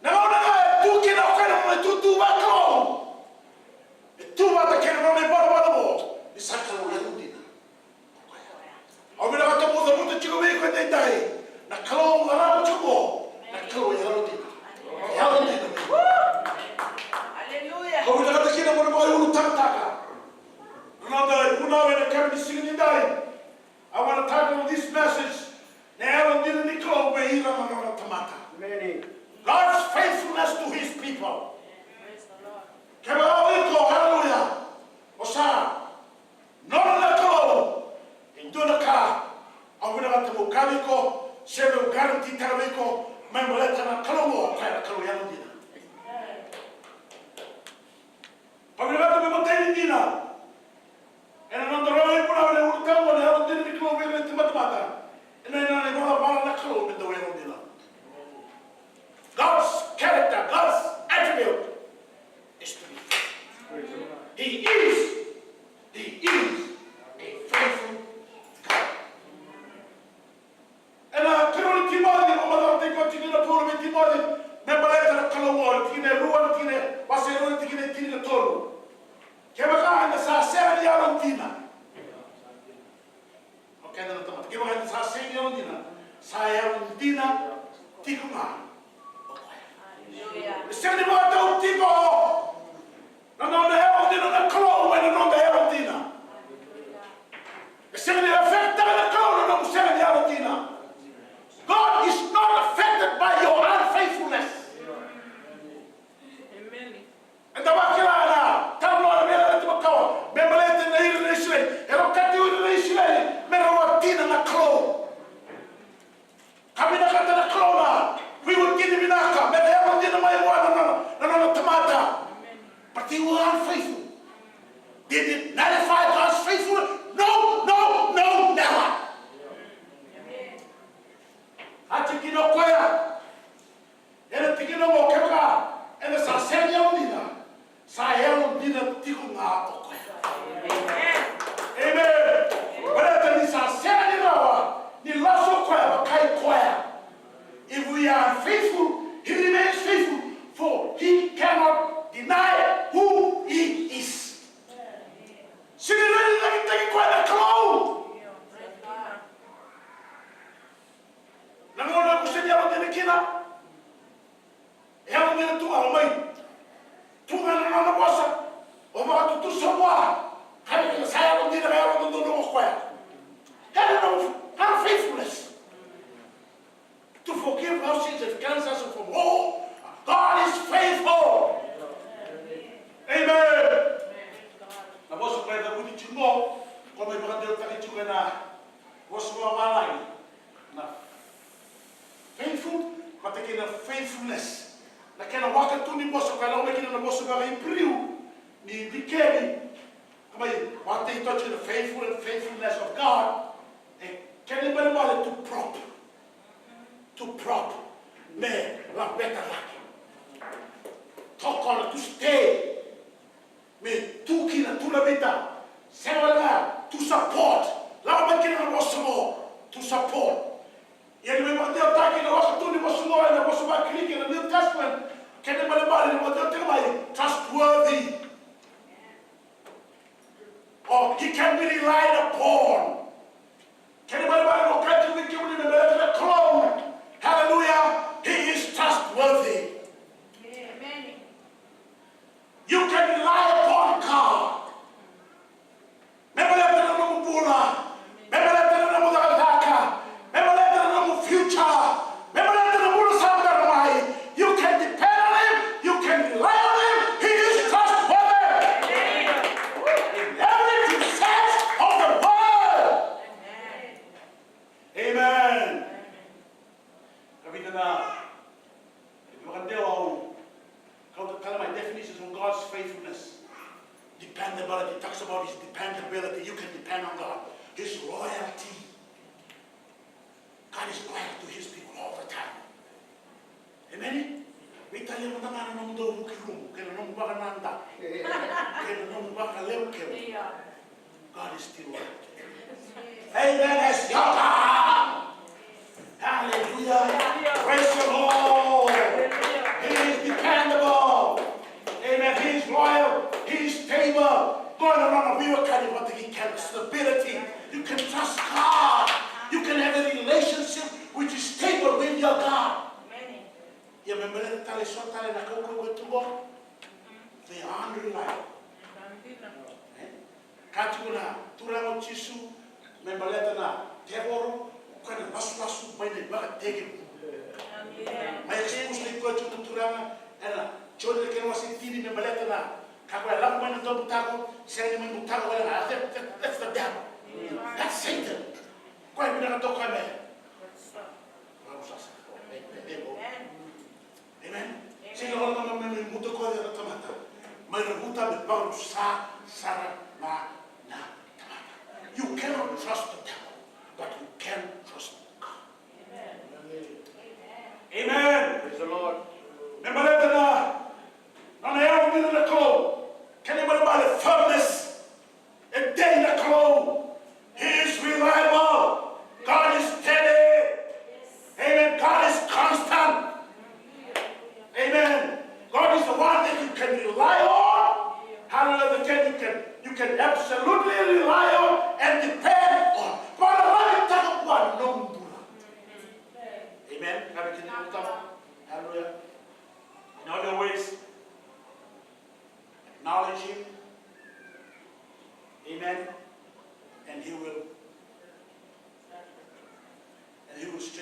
Na gauna ga e tu kina o koya na nona itutu vakalou, e tu vata kei na nona ivalavala vou ni sa Kalou yalodina. Au vinakata meu cavuta tiko vei iko edaidai, na Kalou au qarava tiko qo, na Kalou yalodina. Yalodina. Aleluya. Au vinakata kina mo na vakaiulutaka na noda ivunau ena yakavi ni siga nidai. I want to title this message, na yalodina ni Kalou vei ira na nona tamata. Amen. God's faithfulness to his people. Kevaka o iko, aleluya, o sa nona na Kalou, e dua na ka au vinakata meu kaya vei iko, se meu guarantee tale vei iko, mai baleta na Kalou qo, o koya na Kalou yalodina. Ka vinakata me matai ni dina ena noda rogo ivunau ena ulutaga na yalodina ni Kalou vei ira na itabatamata. Ena, ena, ena ivalavala na Kalou me dau yalodina. God's character, God's attribute is to be faithful. He is, he is a faithful God. Ena karua ni Timoci, au macala tiko tiko na Paula vei Timoci me baleta na Kalou qo, na tikina e rua, na tikina e, wase e rua, na tikina e tinikatolu. Kevaka eda sa sega ni yalodina, o keda na tamata, kevaka eda sa sega ni yalodina, sa yalodina tiko ga o koya. E sega ni vakatau tiko na noda yalodina na Kalou mai na noda yalodina. E Sega ni affect-taka na Kalou na nomu sega ni yalodina. God is not affected by your unfaithfulness. Eda vakila na talanoa na Veiyalayalati Makawa me baleta na ira na Isireli. Era okati o ira na Isireli me ra watina na Kalou. Ka vinakata na Kalou na veiwatini vinaka me ra yalodina mai vua na nona, na nona tamata. But they were unfaithful. Did it nullify God's faithfulness? No, no, no, never. A tiki ni o koya. Ena tikina oqo, kevaka eda sa sega ni yalodina, sa yalodina tiko ga o koya. Amen. Baleta ni sa sega ni rawa ni lasu o koya vakai koya. If we are faithful, he remains faithful, for he cannot deny who he is. Sega ni rairai cake koya na Kalou. Na gauna o sega ni yalodina kina, e yalodina tu ga o mai. Tu ga na nona vosa, o vakatutusa vua. Ka vei keda sa yalodina, ka yalododonu o koya. Era na, era faithfulness. To forgive our sins and cleanse us from all. God is faithful. Amen. Na vosa koya e cavuti tiko, koya mai vakadewataki tiko ena vosa vavalagi. Na faithful, vata kei na faithfulness. Na kena waka tu ni vosa, koya lako mai kina na vosa vaka-Iperiu, ni dikeni, ka mai, vata i tochi na faithful and faithfulness of God. E kena ibalebale to prop. To prop. Me laveta laki. Tokona, to stay. Me tu kina, tu na vita. Sega wale ga, to support. Lako mai kina na vosa qo, to support. Ia ni mai vakadewataki na waka tu ni vosa qo ena vosa vaka-Kiriki ena New Testament, kena ibalebale ni vakadewataki mai, trustworthy. Or he can be relied upon. Kena ibalebale mo kaya tiko vei kemuni me baleta na Kalou. Hallelujah. He is trustworthy. Amen. You can rely upon God. Me baleta na nomu bula. Me baleta na nomu cakacaka. Me baleta na nomu future. Me baleta na bula sa bera mai. You can depend on him. You can rely on him. He is trustworthy. In everything sense of the word. Amen. Ka vica na, e vakadewa au kauta tale mai definitions of God's faithfulness. Dependability, talks about his dependability. You can depend on God. His loyalty. God is loyal to his people all the time. Amen. Veitalia mada ga na nomudou vuki rumu kei na nomu vakanadaku kei na nomu vakalevu keu. Io. God is still working. Amen. As your God. Hallelujah. Praise the Lord. He is dependable. Amen. He is loyal. He is stable. Qo na nona veiwekani vata kei keda, stability. You can trust God. You can have a relationship which is stable with your God. Ia me baleta tale so tale na kaukaua tu qo, they are unreliable. E? Ka tiko na Turaga o Jisu me baleta na tevoro, o koya na lasulasu mai na ivakatekivu. Mai expose-taki koya tiko na Turaga ena Joni na kena wase tini me baleta na ka koya lako mai na daubutako, sega ni mai butako wale ga. That, that, that's the devil. That's Satan. Koya vinaka toka me Amen. Sega ni lako mai me butako na tamata. Mai na buta me vakarusa sara na, na tamata. You cannot trust the devil, but you can trust God. Amen. Praise the Lord. Me baleta na, na, na yavu ni na Kalou. Kena ibalebale firmness. E dei na Kalou. He is reliable. God is steady. Amen. God is constant. Amen. God is the one that you can rely on. Hallelujah. That can, you can, you can absolutely rely on and depend on.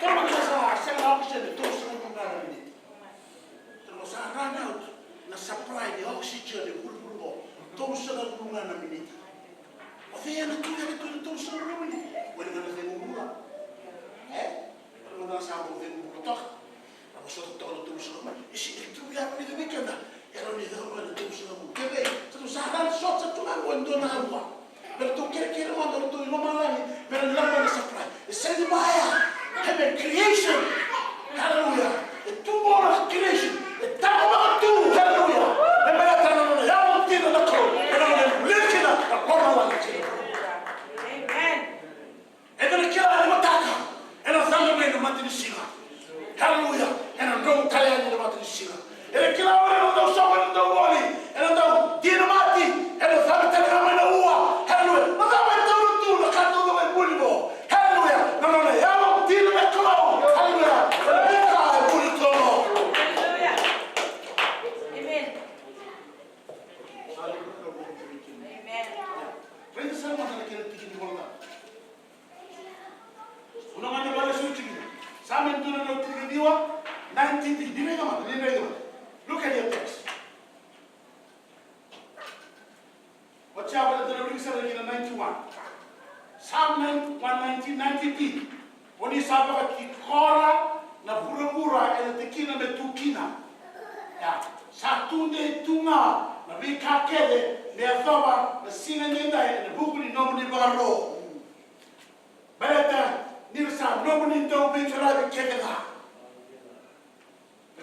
Toro mada sa sega na oxygen e tolusagavulu ga na miniti. Toro sa run out na supply ni oxygen e vuravura qo. Tolusagavulu ga na miniti. O cei ena tu cake tu ena tolusagavulu na miniti? O ira ga na cegu bula. E? O ira ga na sa bau cegu bula toka. Na vosota toka na tolusagavulu. E sega ni tu vei keda. E rawa ni caka mai na tolusagavulu. Kevei, sa tu sa run short sa tu ga qo e dua na aua. Me ratou kerekere mada o ratou i lomalagi me ra lako na supply. E sega ni vaya. Amen. Creation. Hallelujah. E tu qo na creation. E taqomaka tu. Hallelujah. Me baleta na nona yavu dina na Kalou. E na nona yavu dina na lomalagi. Amen. Eda na kila ni mataka ena cabe mai na matanisiga. Haleluya. Ena dro tale yani na matanisiga. Ena kila o ira na dau soqo, ena dau voli, ena dau dina mati, ena cabe tale ga mai na ua. Haleluya. Na cava e taura tu na ka taucoko e vuli qo? Haleluya. Na nona yalo dina na Kalou. Haleluya. Ena veika e vuli tu qo. Haleluya. Amen. Amen. Raica sara mada na kena tiki ni Volatabu. Una gani vale su tiki. Same dua na drau tinikaciwa, nineteen, ni raica mada, ni raica mada. Look at your text. Oti ya vale dua na raica sara kina ninety-one. Psalm nine, one nineteen, ninety B. O ni sa vakatikora na vuravura ena tikina me tu kina. Ia, sa tudei tu ga na veika kece me yacova na siga edaidai ena vuku ni nomuni vakaro. Baleta ni ra sa nomuni dauveitaravi kece ga. Na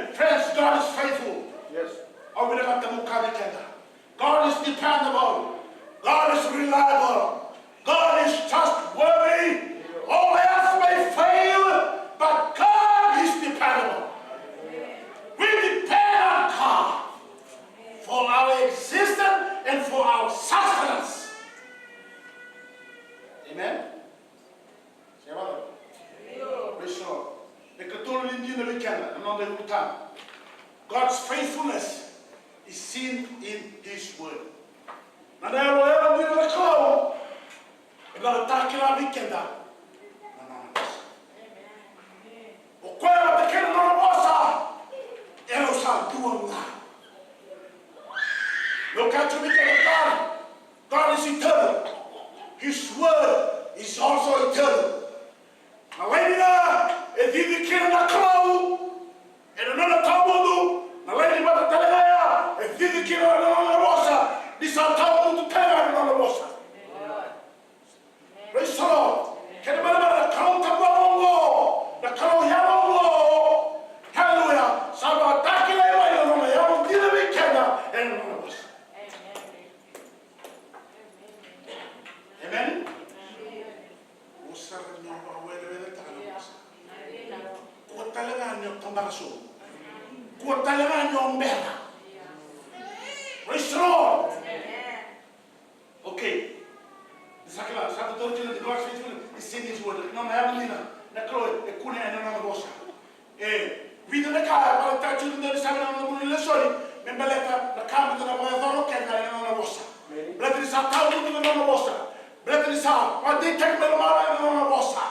Amen. Friends, God is faithful. Yes. Au vinakata meu kaya vei keda. God is dependable. God is reliable. God is trustworthy. All else may fail, but God is dependable. We depend on God for our existence and for our sustenance. Amen. Praise the Lord. E katolu ni dina vei keda na noda ulutaga. God's faithfulness is seen in His word. Na yalo, yalo dina na Kalou e vakatakila vei keda na nona vosa. O koya vata kei na nona vosa, erau sa dua ga. Meu kaya tiko vei keda, God, God is eternal. His word is also eternal. Na laini ga e cici kina na Kalou ena nona tawamudu, na laini vata tale ga ya e cici kina na nona vosa, ni sa tawamudu tale ga na nona vosa. Praise the Lord. Kena ibalebale na Kalou tabu oqo, na Kalou yalo oqo. Hallelujah. Sa vakatakilai mai na nona yalo dina vei keda ena nona vosa. Amen. Vosa ni o vakaweleweletaka na vosa. Kua tale ga ni o tabaka sobu. Kua tale ga ni o bera. Praise the Lord. Okay. Ni sa kila, sa tauri kina the God's faithfulness is seen in His word. Na nona yalo dina na Kalou e kune ena nona vosa. E vica na ka e vakaraitaka tiko na daunisaqa ena noda lesoni me baleta na ka meda na vakayacora keda ena nona vosa. Baleta ni sa tawamudu na nona vosa. Baleta ni sa vakadeitaki mai na marama ena nona vosa.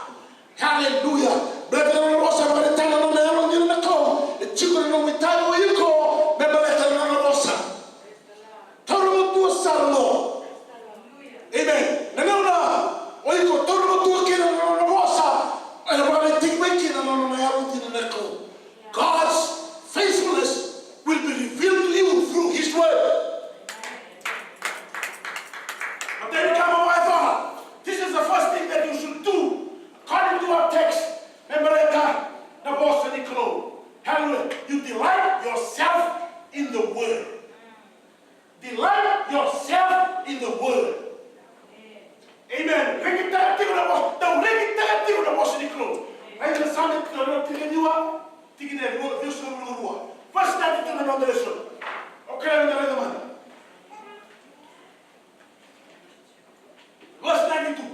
Haleluya. Baleta na nona vosa e vakaraitaka na nona yalo dina na Kalou. E tiko ena nomu itavi o iko me baleta na nona vosa. Taura matua sara, no? Amen. Na gauna o iko taura matua kina na nona vosa, ena vakaraitaki mai kina na nona yalo dina na Kalou. God's faithfulness will be revealed to you through His word. But then you come away from, this is the first thing that you should do according to our text. Me baleta na vosa ni Kalou. Hallelujah. You delight yourself in the word. Delight yourself in the word. Amen. Rekitaka tiko na vosa. Dau rekita Raica na Same, na tikina e ciwa, tikina e rua, ciwasagavulu ka rua. Vakasinati tu na noda lesoni. O keda na raica mada. Vakasinati tu.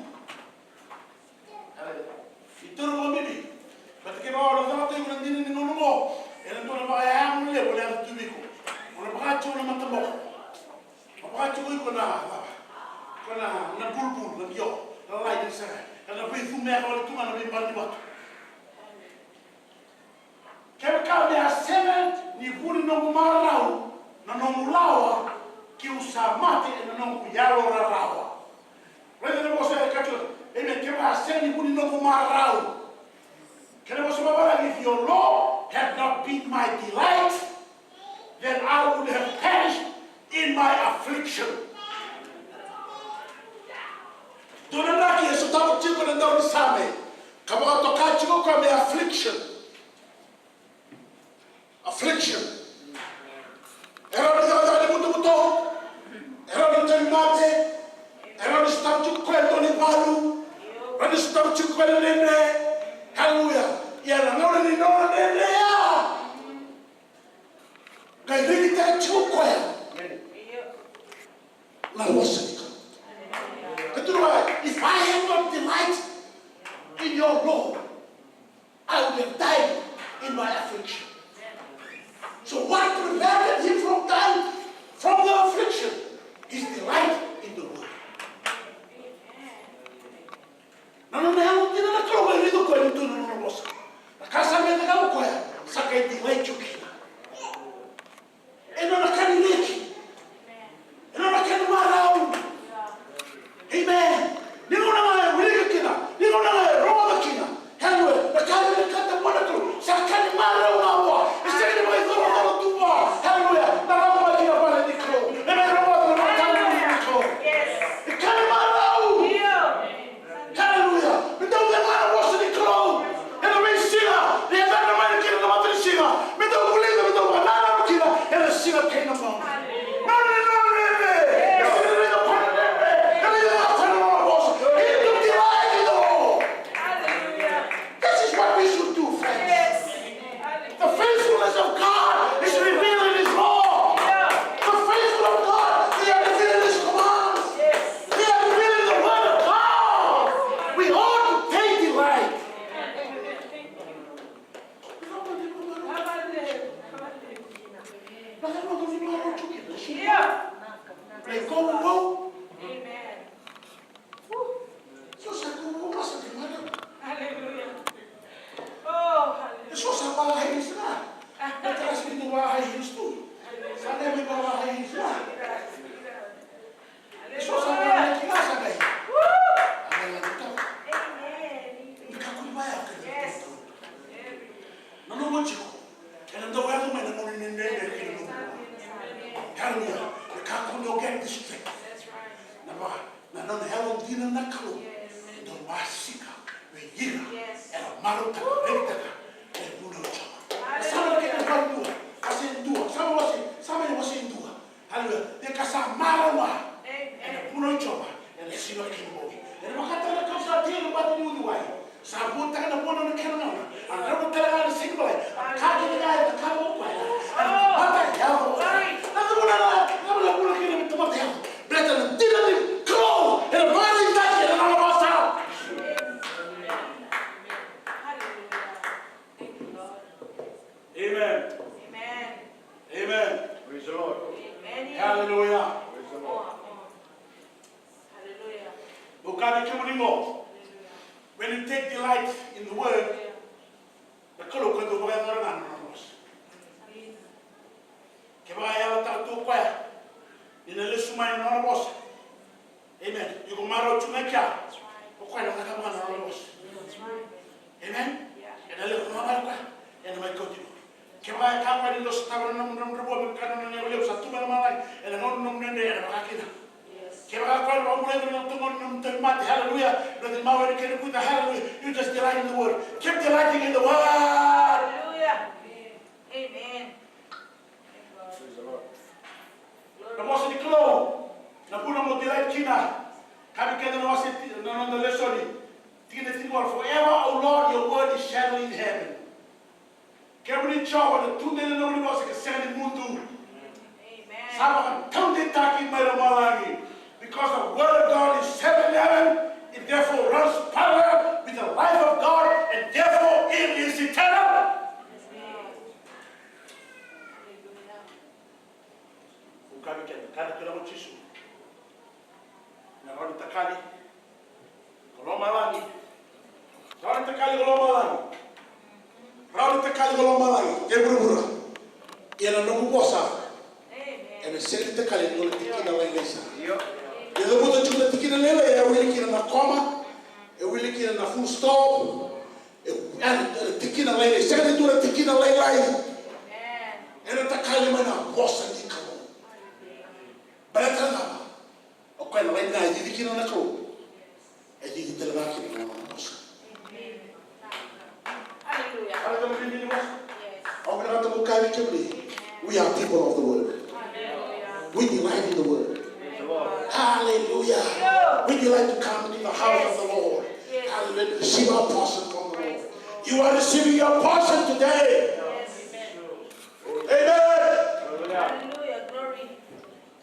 Ni toro vakabibi. Baleta kevaka o na cakava tiko na dina ni gauna oqo, ena dua na vakayago levu ena yaco tu vei iko. O na vaka tiko na mataboko. O na vaka tiko iko na, na, na bulbul, na bio, na lai ni sere. Ena veicumeka wale tu ga na veibale ni vatu. Kevaka me a sega ni vu ni noqu marau na noqu lawa, keu sa mate ena noqu yalo rarawa. Raica na vosa e kaya tiko, amen, kevaka a sega ni vu ni noqu marau. Kena vosa vavalagi, if your law had not been my delight, then I would have perished in my affliction. Dua na draki e sotava tiko na daunisame ka vakatoka tiko o koya me affliction. Affliction. E rawa ni cakacaka ni butobuto. E rawa ni tauvimate. E rawa ni sotava tiko o koya e dua na ivalu. E rawa ni sotava tiko o koya na dredre. Haleluya. Ia na gauna ni nona dredre ya, qai rekitaka tiko o koya na vosa ni Kalou. Ka tukuna, if I had not delight in your law, I would have died in my affliction. So what prevented him from dying from the affliction? His delight in the word. Na nona yalodina na Kalou, e raica o koya ni dua na nona vosa. Na ka sa mai cakava o koya, sa qai delight tu kina. E nona ka ni reki. E nona ka ni marau. Amen. Ni gauna ga e wilika kina, ni gauna ga e rogoca kina. Haleluya. Na ka e vinakata vua na Kalou sa ka ni marau ga vua. E sega ni vakaicolacola tu vua. Haleluya. Na lako mai ki na vale ni Kalou. E mai rogoca na vakatakilakila ni Kalou. E ka ni marau. Haleluya. Me dau cega na vosa ni Kalou ena veisiga, ni yacana mai na kena tamata ni siga. Me dau vulica, me dau vakanananu kina ena siga kei na bogi. Nona, nona, nona, nona, nona, nona, nona vosa. He took delight in the Lord. This is what we should do, friends. The faithfulness of God is revealed in His law. The faithful of God, they are revealed in His commands. They are revealed in the word of God. We ought to take delight. Let go, go. Amen. So sa kau vou masa ni marau. Hallelujah. Oh, hallelujah. E so sa va high heels ga. Na dress ni tu va high heels tu. Sa na me va high heels ga. E so sa va high heels ga sa qai. Hallelujah. Amen. Ni kakua ni vaya ka ni. Yes. Nanuma tiko, ena dau yaco mai na gauna ni dredre kei na nomu bula. Hallelujah. Na kakua ni o get distracted. Na va, na nona yalodina na Kalou e dau basika vei ira era marautaka, rekitaka na vunau i Jiova. Same na kena wase dua, wase dua, Same wase, Same wase dua. Haleluya. Ia ka sa marau ga ena vunau i Jiova ena siga kei na bogi. Ena vakataka na kau sa tei ena bati ni uciwai. Sa vuataka na vua na nona kena gauna. A drau tale ga na siga mai. A ka kece ga e cakava o koya, ena tamata yaco o koya. Na cava na, na cava na vuna kei na tamata yaco? Baleta na dina ni Kalou ena vakaraitaki ena nona vosa. Amen. Amen. Praise the Lord. Amen. Hallelujah. Praise the Lord. Hallelujah. Au kaya vei kemuni qo, when you take delight in the word, na Kalou ka dau vakayacora ga na nona vosa. Kevaka e yalataka tu o koya ni na lesu mai na nona vosa, amen, iko marau tu ga i kea, o koya na cakava ga na nona vosa. Amen. Ena levu ga mai o koya, ena mai kauti iko. Kevaka e kaya o koya ni dou sotava na nomu, nomu dravudravua, me vaka na nona yago levu sa tu mai lomalagi, ena gauna ni nomu dredre ena vaka kina. Kevaka o koya na vakabulai iko ena gauna ni nomu tauvimate, hallelujah. Nothing more than can you put the hallelujah. You just delight in the word. Keep delighting in the word. Hallelujah. Amen. Praise the Lord. Na vosa ni Kalou, na vuna mo delight kina. Kaya vei keda na wase, na noda lesoni. Tikina tinikawalu, forever, O Lord, your word is settled in heaven. Kemuni Jiova, na tudei na nomuni vosa ka sega ni mudu. Sa vakataudeitaki mai lomalagi. Because the word of God is settled in heaven, it therefore runs parallel with the life of God, and therefore it is eternal. Ukavi keda, kada kila mo Jisu. Na rawa ni takali ko lomalagi. Rawa ni takali ko lomalagi. Rawa ni takali ko lomalagi kei vuravura. Ia na noqu vosa ena sega ni takali ena tikina lailai sara. Ia cavuta tiko na tikina lailai, e wili kina na koma, e wili kina na full stop. E, ena tikina lailai, sega ni dua na tikina lailai ena takali mai na vosa ni Kalou. Baleta na cava? O koya na laini ga e cici kina na Kalou, e cici tale ga kina na nona vosa. Hallelujah. Au vinakata meu kaya vei kemuni, we are people of the word. We delight in the word. Hallelujah. We delight to come to the house of the Lord. Hallelujah. Receive our portion from the Lord. You are receiving your portion today. Amen.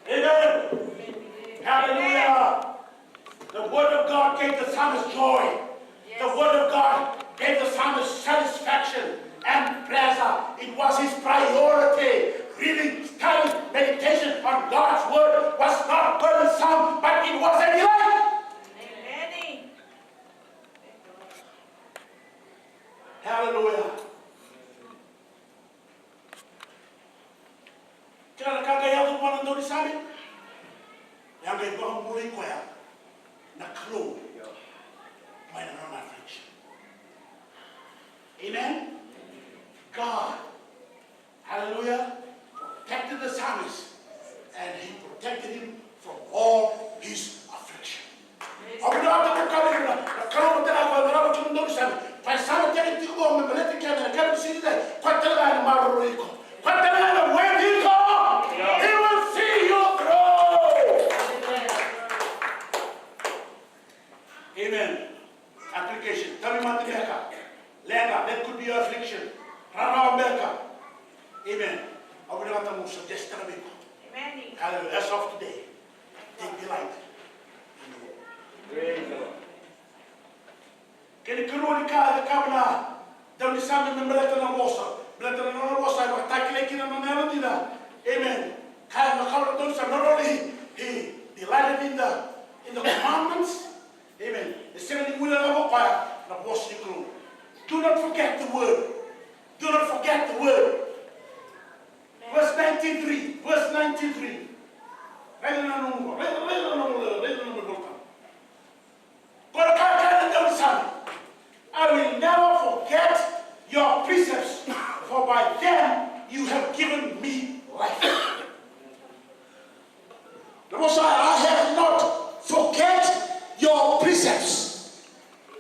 Amen. Hallelujah. The word of God gave the psalmist joy. The word of God gave the psalmist satisfaction and pleasure. It was his priority. Reading, study, meditation on God's word was not burdensome, but it was a delight. Hallelujah. Kila na ka qai yaco vua na daunisame? E a qai vakabulai koya na Kalou mai na nona affliction. Amen. God, hallelujah, protected the psalmist and he protected him from all his affliction. Au vinakata meu kaya vei kemuni, na Kalou tale ga e qarava tiko na daunisame. Koya sara tiko me baleti keda ena yakavi ni siga nikua, koya tale ga ena maroroi iko. Koya tale ga ena vueti iko. He will see you through. Amen. Application. Tauvimate beka. Leqa, that could be your affliction. Rarawa beka. Amen. Au vinakata meu suggest tale vei iko. Hallelujah. As of today, take delight in the Lord. Praise the Lord. Kena ikarua ni ka e cakava na daunisame me baleta na vosa. Baleta na nona vosa e vakatakilai kina na nona yalodina. Amen. Kaya na ka na daunisame, not only he delighted in the, in the commandments. Amen. E sega ni guilecava ga o koya na vosa ni Kalou. Do not forget the word. Do not forget the word. Verse ninety-three. Verse ninety-three. Raica na nomu, raica, raica na nomu, raica na nomu volta. Koya kaya na daunisame, I will never forget your precepts, for by them you have given me life. Na vosa, I have not forget your precepts,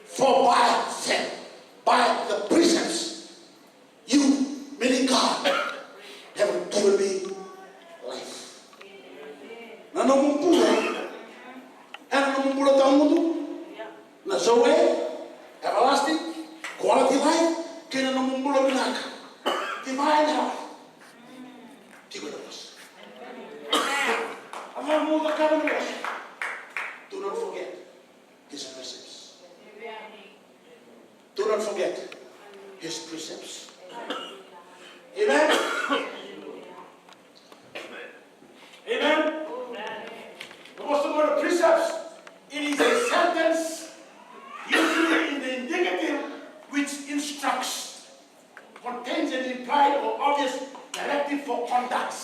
for by them, by the precepts, you, meaning God, have given me life. Na nomu bula, ena nomu bula tawamudu, na Zoe, everlasting, quality life, kei na nomu bula vinaka, divine health. Tiko na vosa. Au via cakava na vosa. Do not forget his precepts. Do not forget his precepts. Amen. Amen. Na vosa qo na precepts, it is a sentence usually in the indicative which instructs, contains an implied or obvious directive for conduct.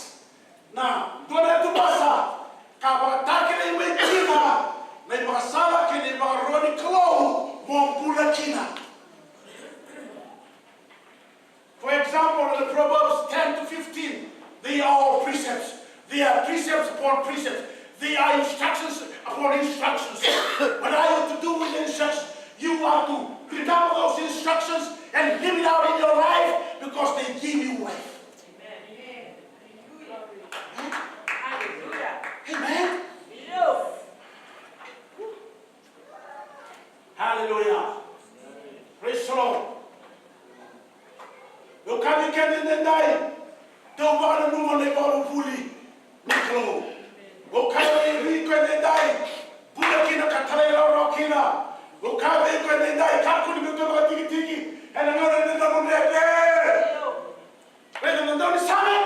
Na dua na yatuvosa ka vakatakilai mai kina na ivakasala kei na ivakaro ni Kalou mo bula kina. For example, in the Proverbs ten to fifteen, they are all precepts. They are precepts upon precepts. They are instructions upon instructions. What are you to do with the instructions? You are to remember those instructions and live it out in your life because they give you life. Amen. Amen. Hallelujah. Praise the Lord. Au kaya vei keda edaidai, dou vakananuma na ivakavuvuli ni Kalou. Au kaya vei iko edaidai, bula kina ka talairawarawa kina. Au kaya vei iko edaidai, kakua ni biuta vakatikitiki ena gauna ni nomu dredre. Raica na daunisame,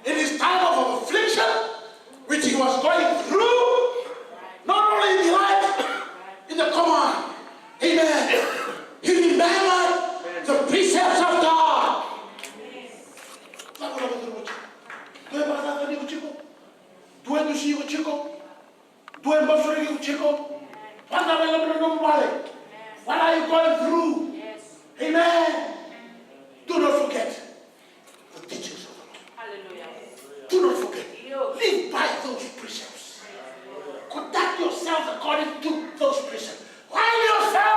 in his time of affliction, which he was going through, not only in the light, in the coma. Amen. He remembered the precepts of God. Dua e vakacacani iko tiko. Dua e dusi iko tiko. Dua e masulaki iko tiko. Vata me lomana nomu vale. What are you going through? Amen. Do not forget the teachings of the Lord. Hallelujah. Do not forget. Live by those precepts. Conduct yourself according to those precepts. While yourself.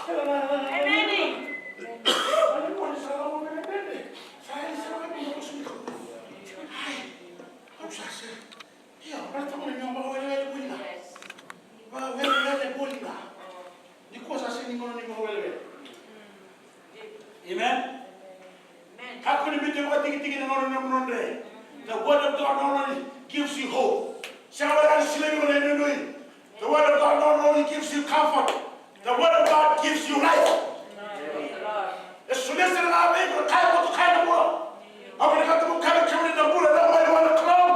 Amen. Io, raica mada ni o vakawelewele voli ga. Vakawelewele voli ga. Nikua sa sega ni gauna ni vakawelewele. Amen. Kakua ni biuta vakatikitiki na gauna ni nomu dredre. The word of God not only gives you hope. Sega walega ni solia vei iko na inuinui. The word of God not only gives you comfort. The word of God gives you life. E solia sara ga vei iko na ka e vakatokai na bula. Au vinakata meu kaya vei kemuni na bula e lako mai vua na Kalou.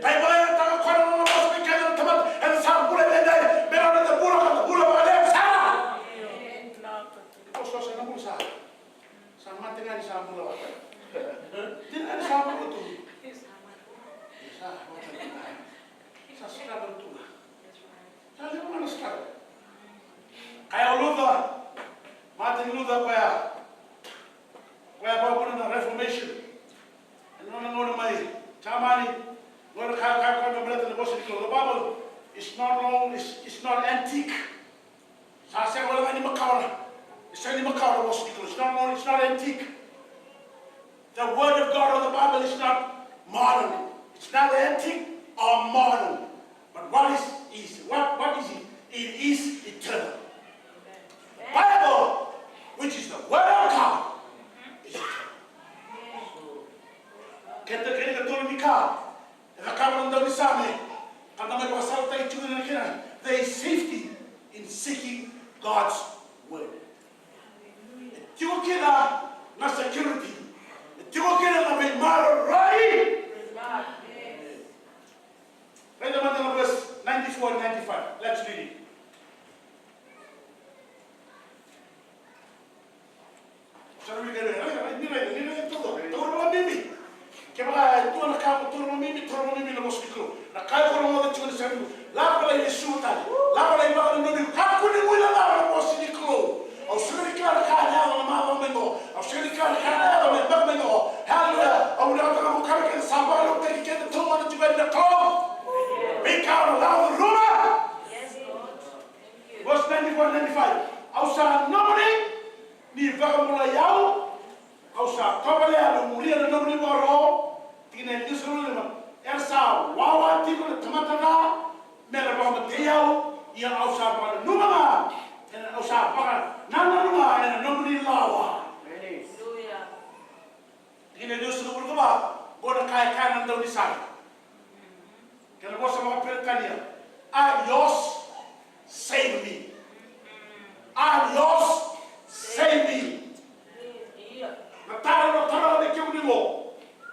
Kai vakayagataka koya na nona vosa vei keda na tamata eda sa bula edaidai, me rawa ni da bula ka da bula vakalevu sara. Ni vosa na bula sa, sa mate ga ni sa bula vata. Dina ga ni sa bula tu. Sa vata. Sa struggle tu ga. Sa levu ga na struggle. Kaya o Luther, Martin Luther, koya, koya vakavuna na Reformation. Ena nona gauna mai Jamani, gauna kaya, kaya koya me baleta na vosa ni Kalou. The Bible is not long, is, is not antique. Sa sega walega ni makawa na, e sega ni makawa na vosa ni Kalou. It's not long, it's not antique. The word of God or the Bible is not modern. It's not antique or modern. But what is, is what, what is it? It is eternal. The Bible, which is the word of God, is eternal. Keda kena ikatolu ni ka e cakava na daunisame, ka da mai vakasalataki tiko kina, there is safety in seeking God's word. E tiko kina na security. E tiko kina na veimaroroi. Raica mada na verse ninety-four and ninety-five. Let's read it. Sa rui kere, raica, ni raica, ni raica, taura, taura vakabibi. Kevaka e dua na ka mo taura vakabibi, taura vakabibi na vosa ni Kalou. Na ka e rogoca tiko ni sami. Lako lai lesuva tale. Lako lai vakananumi. Kakua ni guilecava na vosa ni Kalou. Au sega ni kila na ka ena yaco na macawa mai qo. Au sega ni kila na ka ena yaco na yabaki mai qo. Hallelujah. Au vinakata ga mo kaya keda sa vakarautaki keda taumada tiko yani na Kalou. Veika o na lako curuma. Verse ninety-four, ninety-five. Au sa nomuni ni vakabulai au, au sa tovolea meu muria na nomuni vakaro, tikina e limasagavulu ka lima. Era sa wawa tiko na tamata ca me ra vakamatei au, ia au sa vakananuma ga, ena, au sa vakananuma ga ena nomuni lawa. Tikina e limasagavulu ka va, qo na ka e kaya na daunisame. Kena vosa vakaperitania, I'm yours, save me. I'm yours, save me. Na taro, na taro ni kemuni qo.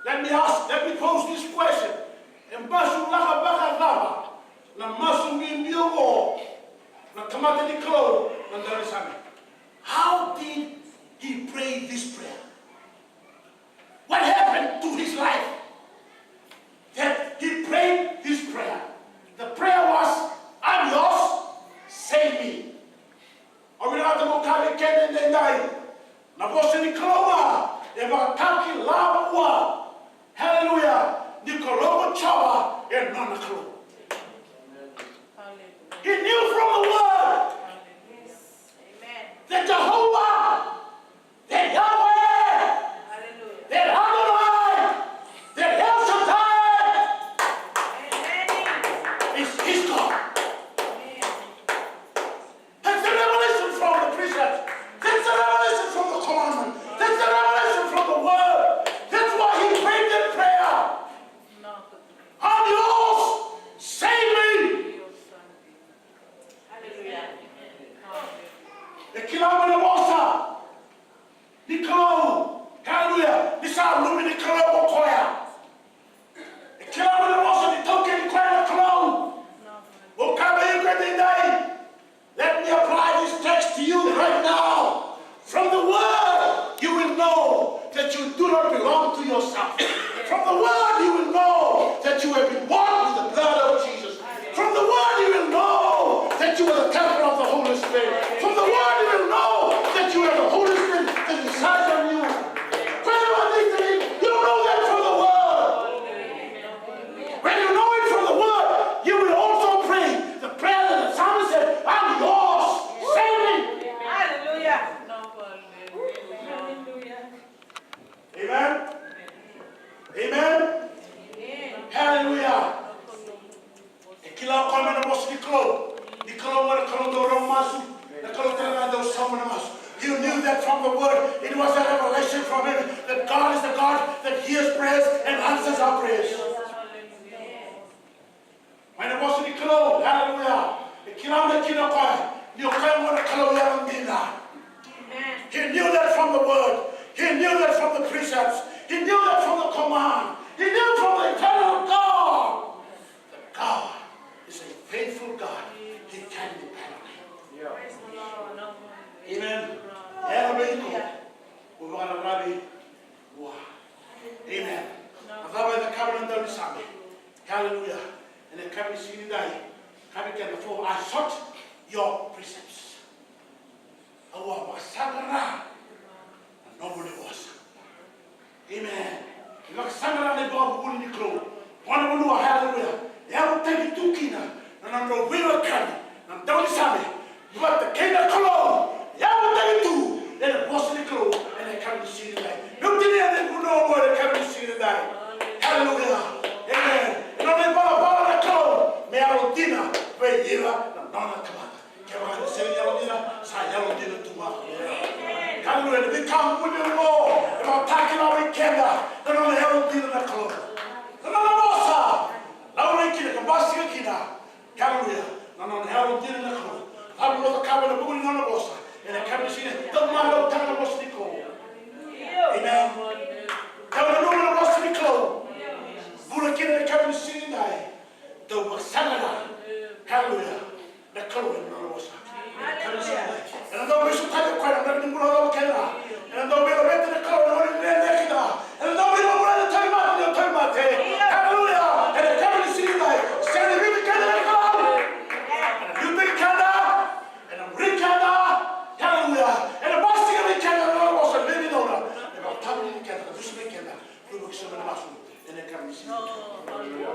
Let me ask, let me pose this question. E masulaka vakacava na masu bibi oqo na tamata ni Kalou na daunisame? How did he pray this prayer? What happened to his life that he prayed this prayer? The prayer was, I'm yours, save me. Au vinakata meu kaya vei keda edaidai, na vosa ni Kalou ga e vakatakilava vua. Hallelujah. Ni Kalou ko Jiova e nona Kalou. He knew from the word that Jehovah, that Yahweh, that Adonai, that El Shaddai is his God. Kalou. Ni Kalou ga na Kalou dau rau masu. Na Kalou tale ga dau sauma na masu. You knew that from the word. It was a revelation from heaven that God is the God that hears prayers and answers our prayers. Mai na vosa ni Kalou, haleluya. E kila mai kina o koya ni o koya gona na Kalou yalodina. He knew that from the word. He knew that from the precepts. He knew that from the command. He knew from the eternal God. That God is a faithful God. He can depend on him. Amen. Era vei iko. Ua vakararavi vua. Amen. Na cava e cakava na daunisame? Haleluya. Ena yakavi ni siga nidai, kaya vei keda, for I sought your precepts. Au a vakasaqara na nomuni vosa. Amen. E vakasaqara na ivakavuvuli ni Kalou. Vua na vanua, haleluya, e yavutaki tu kina na nodrau veiwekani na daunisame vata kei na Kalou. E yavutaki tu ena vosa ni Kalou ena yakavi ni siga nidai. Meu tinia na ivunau oqo ena yakavi ni siga nidai. Haleluya. Amen. E nona ivalavala na Kalou me yalodina vei ira na nona tamata. Kevaka ni sega ni yalodina, sa yalodina tu ga. Haleluya. Na veika vuni oqo e vakatakila vei keda na nona yalodina na Kalou. Na nona vosa, laurai kina ka basika kina. Haleluya. Na nona yalodina na Kalou. Cava mo cakava ena vuku ni nona vosa? Ena yakavi ni siga, dau marau tale na vosa ni Kalou. Amen. Dau nanuma na vosa ni Kalou. Bula kina ena yakavi ni siga nidai. Dau vakasaqara. Haleluya. Na Kalou ena nona vosa. Ena dau veisotavi o koya na nona bula lava kece ga. Ena dau veilaveti na Kalou ena nona dredre kece ga. Ena dau veilavulai na tauvimate ni o tauvimate. Haleluya. Ena yakavi ni siga nidai, sega ni biuti keda na Kalou. Ena biuti keda. Ena muri keda. Haleluya. Ena basika vei keda na nona vosa, na veivinauna. Ena vakatavulici keda, ka dusimaki keda. Luvaki sobu ena masu. Ena yakavi ni siga. Haleluya.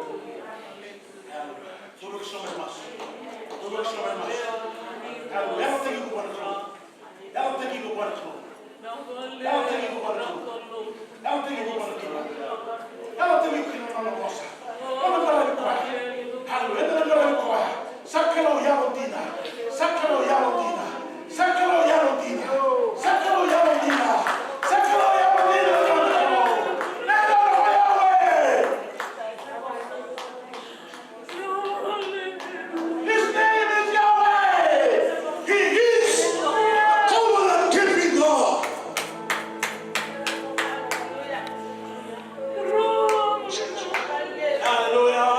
Luvaki sobu ena masu. Luvaki sobu ena masu. Haleluya. Yalataki iko vua na Kalou. Yalataki iko vua na Kalou. Yalataki iko vua na Kalou. Yalataki iko vua na Kalou. Yalataki iko kina nona vosa. Nona qaravi koya. Haleluya. Eda na qaravi koya. Sa Kalou yalodina. Sa Kalou yalodina. Sa Kalou yalodina. Sa Kalou yalodina. Sa Kalou yalodina. Na Kalou. Na Kalou Yahweh. His name is Yahweh. He is the covenant keeping God. Hallelujah.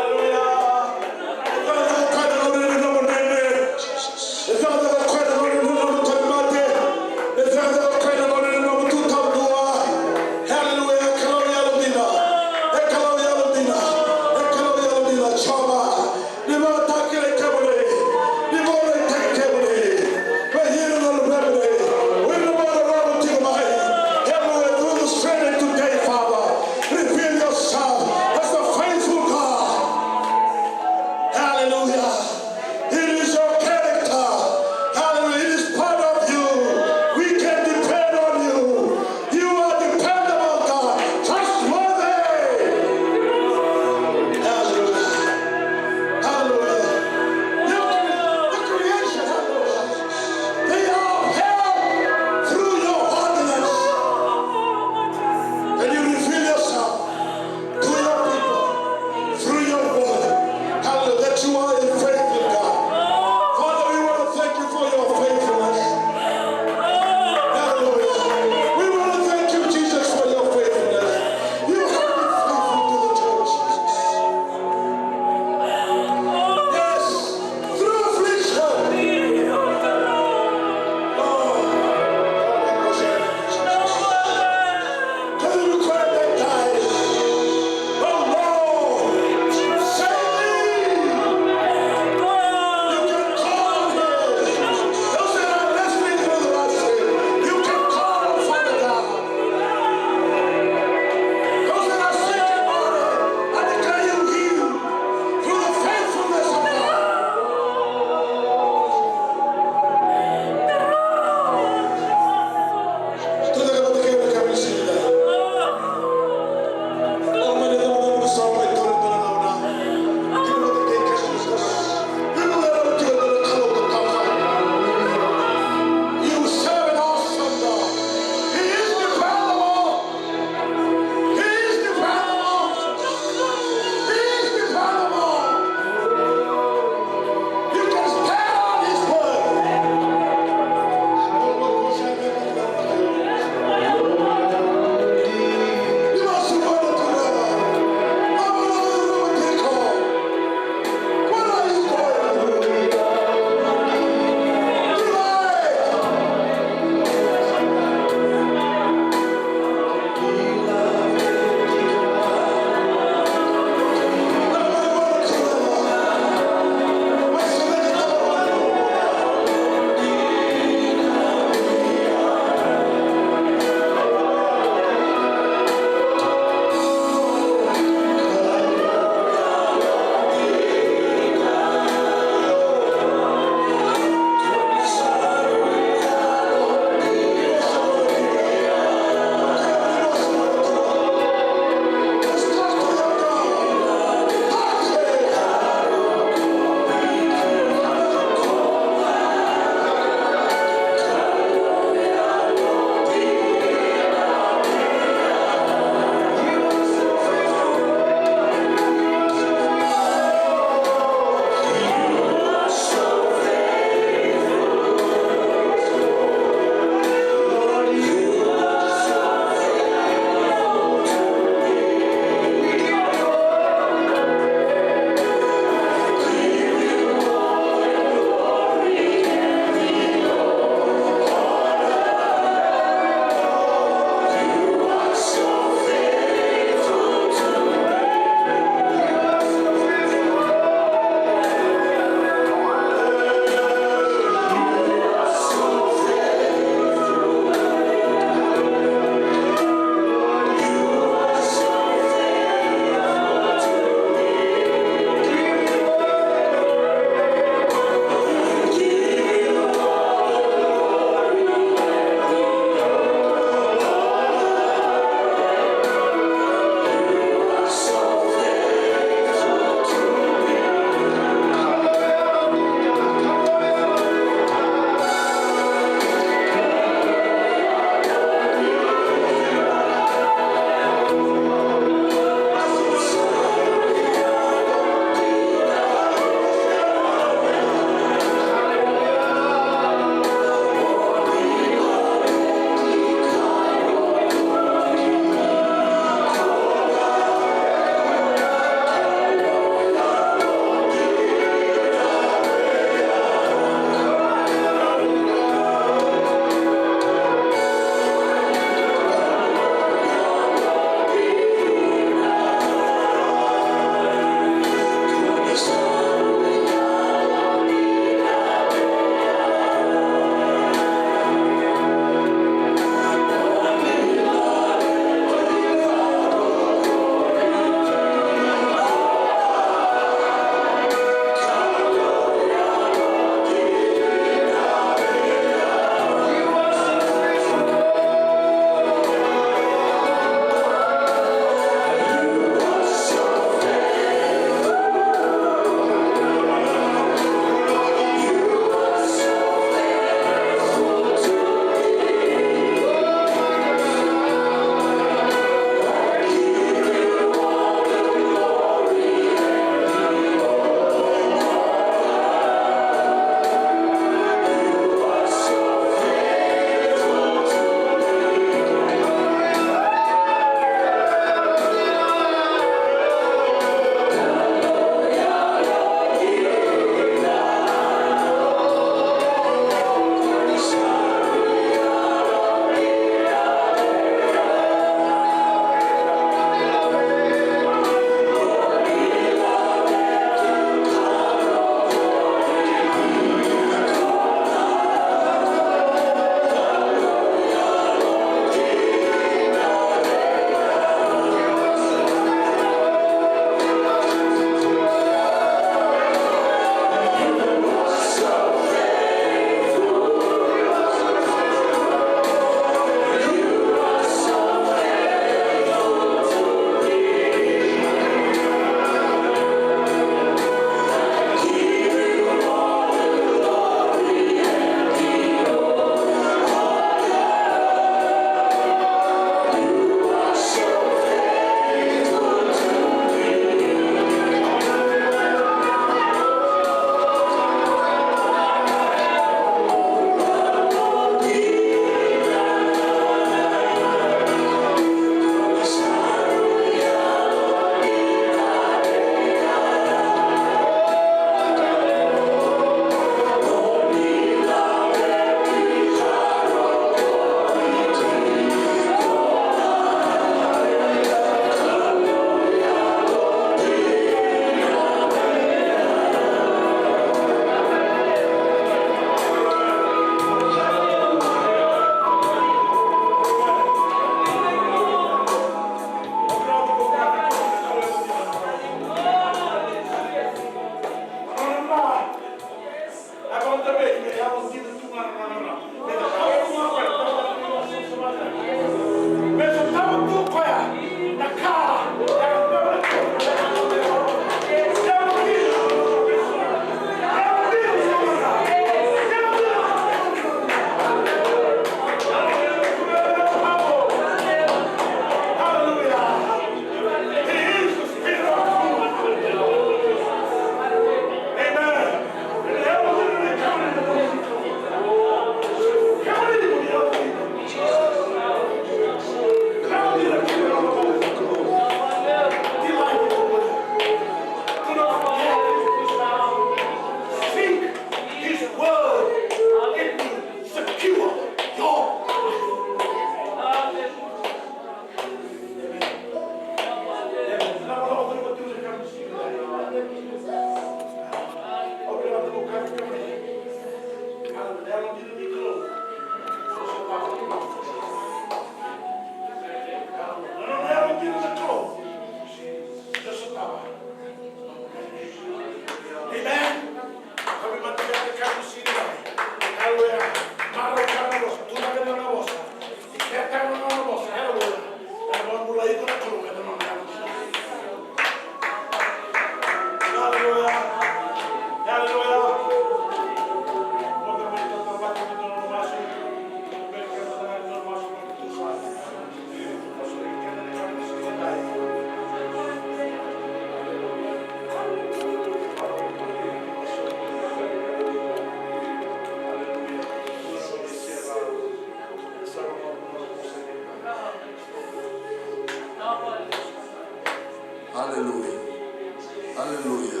Aleluya.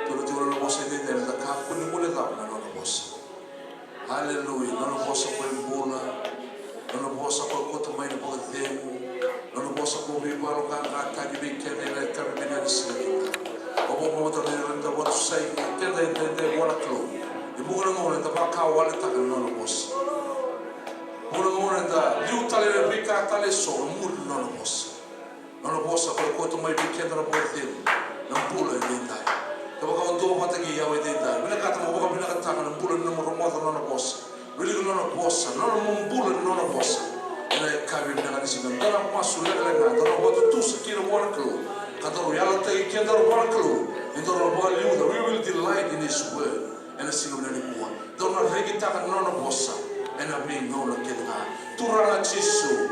Tukuna tiko na nona vosa edaidai, meda kakua ni guilecava na nona vosa. Aleluya. Nona vosa ko e bula. Nona vosa ko e kauta mai na vakacegu. Nona vosa ko veivakayaloqaqataki vei keda ena yakavi vinaka ni siga nikua. Au vakabauta ni rawa ni da vakatusai keda edaidai vua na Kalou. Ni vuqa na gauna eda vakawaletaka na nona vosa. Vuqa na gauna eda liu tale ena veika tale eso e muri na nona vosa. Nona vosa ko e kauta mai vei keda na vakacegu, na bula edaidai. Kevaka o duavata kei au edaidai, vinakata mo vakavinakataka na bula ni nomu rogoca nona vosa. Wilika nona vosa, nona mo bula ni nona vosa. Ena yakavi vinaka ni siga, da na masu lekaleka, da na vakatutusa kina vua na Kalou. Ka daru yalataki kedaru vua na Kalou, ni daru na vakaliuca, we will delight in his word. Ena siga vinaka nikua, daru na rekitaka na nona vosa ena veigauna kece ga. Turaga Jisu,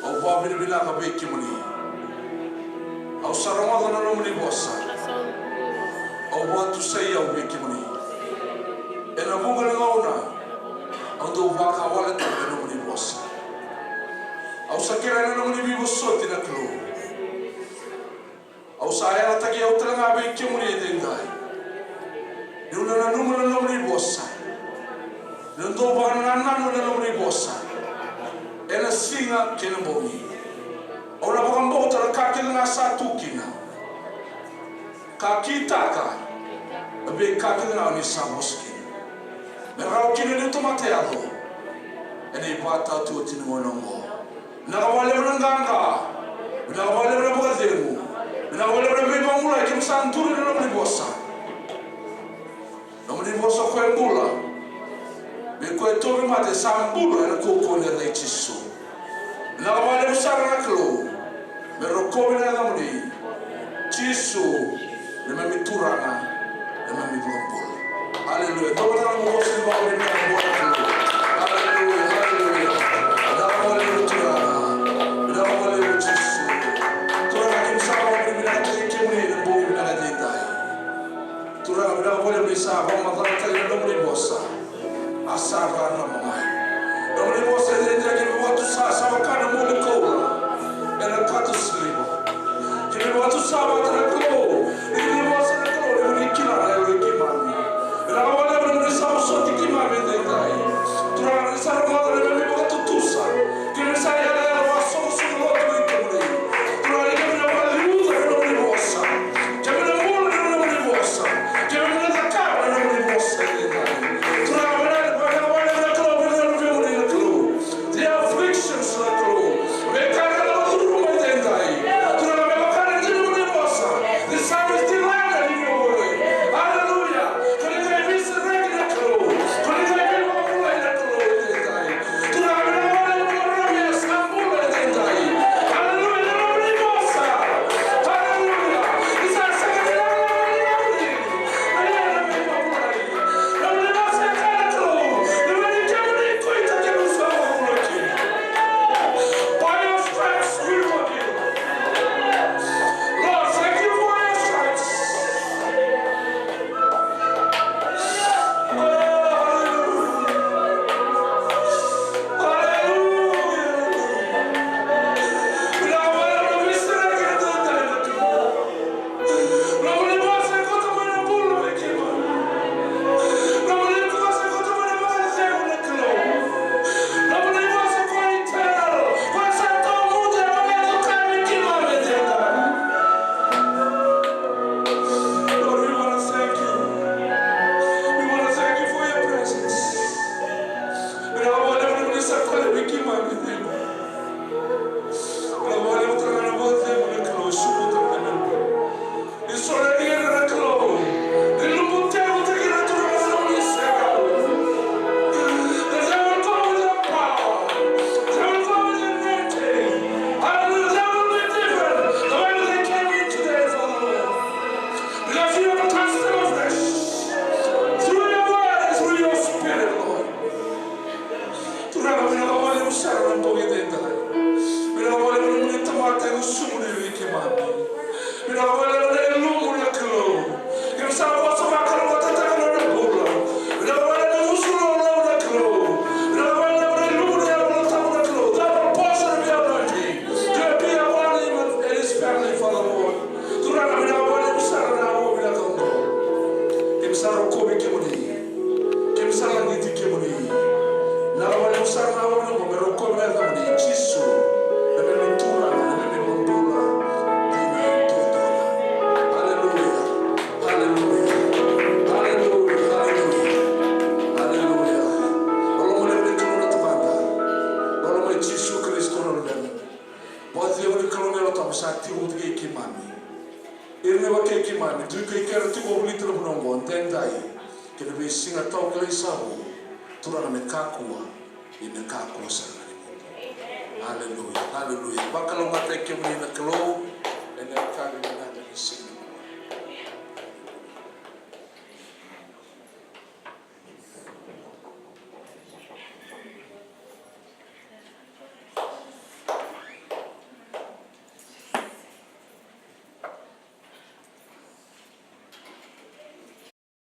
au vakavinavinaka vei kemuni. Au sa rogoca na nomuni vosa. Au vakatusai au vei kemuni. Ena vuqa na gauna au dau vakawaletaka na nomuni vosa. Au sa kerea na nomuni veivosoti na Kalou. Au sa yalataki au tale ga vei kemuni edaidai. Niu na nanuma na nomuni vosa. Niu dau vakanananu ena nomuni vosa. Ena siga kei na bogi. Au na vakabauta na ka kece ga sa tu kina. Ka kitaka na veika kece ga ni sa vosa kina. Me rawa kina niu tamata yaco ena ivakataotioti ni gauna oqo. Vinaka vakalevu na qaqa. Vinaka vakalevu na vakacegu. Vinaka vakalevu na veivakabulai, keimami sa duri ena nomuni vosa. Nomuni vosa ko e bula. Vei koya e tauvimate sa bula ena kaukauwa ni yaca i Jisu. Vinaka vakalevu sara na Kalou. Me rokovi na yacamuni. Jisu, neimami Turaga, neimami iVakabula. Aleluya. Toka na nomu vosa ni vakavinavinaka vua na Kalou. Aleluya, aleluya. Vinaka vakalevu Turaga. Vinaka vakalevu Jisu. Turaga, keimami sa vakavinavinakataki kemuni ena bogi vinaka edaidai. Turaga, vinaka vakalevu ni sa vakamacalataki na nomuni vosa. A sa rarama mai. Nomuni vosa e dredre, keimami vakatusa sa vaka na moli koula ena kato siliva. Keimami vakatusa vata na Kalou, ni nomuni vosa na Kalou, ni nomuni kila na yalo i keimami. Vinaka vakalevu ni nomuni sa vosoti keimami edaidai. Turaga, ni sa rogoca na neimami vakatutusa. Keimami sa yalayala vakasoqosoqo lotu vei kemuni. Turaga, ni keimami na vakaliuca na nomuni vosa. Keimami na bula na nomuni vosa. Keimami na cakava na nomuni vosa edaidai. Turaga, vinaka, vinaka, vinaka, Kalou, vinaka, vinaka, vinaka, Kalou. The afflictions, na Kalou. Veika era lako curuma edaidai. Turaga, me vaka na nomuni vosa. The psalmist delighted in your word. Hallelujah. Ko ni qai veisereki na Kalou. Ko ni qai veivakabulai na Kalou edaidai. Turaga, vinaka vakalevu na Kalou sa bula edaidai. Hallelujah, na nomuni vosa. Hallelujah. Ni sa sega ni na nomuni. Na nomuni vosa e kaya na Kalou. Ni vei kemuni ko ita kemuni sa vakabula kina. By your stripes we were healed. Lord, thank you for your stripes. Lord, we want to thank you. We want to thank you for your presence. Vinaka vakalevu ni sa koya vei keimami. Vinaka vakalevu turaga na vakacegu na Kalou, sucu turaga na Kalou. Ni soli ira na Kalou. Ni lumutekutaki ira turaga na nomuni serau. The devil come with the power. The devil come with the anointing. Hallelujah. The devil be different. The way they came in today, Father Lord. Because you have touched them afresh. Through your word and through your spirit, Lord. Turaga, vinaka vakalevu sara na bogi edaidai. Vinaka vakalevu na nomuni tamata e gusumuni vei keimami. Vinaka vakalevu na ilumu na Kalou. Keimami sa vosa vakalougatataka na nona bula. Vinaka vakalevu na gusu laulau na Kalou. Vinaka vakalevu na ilumu na Yalo Tabu na Kalou. Double portion of your anointing. To be upon him and his family, Father Lord. Turaga, vinaka Ni tu i kai kera tiko volita na vanua oqo, edaidai kei na veisiga tawa kilai sa vu. Turaga me kakua, ia me kakua sara ga ni mudu. Aleluya, aleluya. Vakalougatataki kemuni na Kalou ena yakavi vinaka ni siga.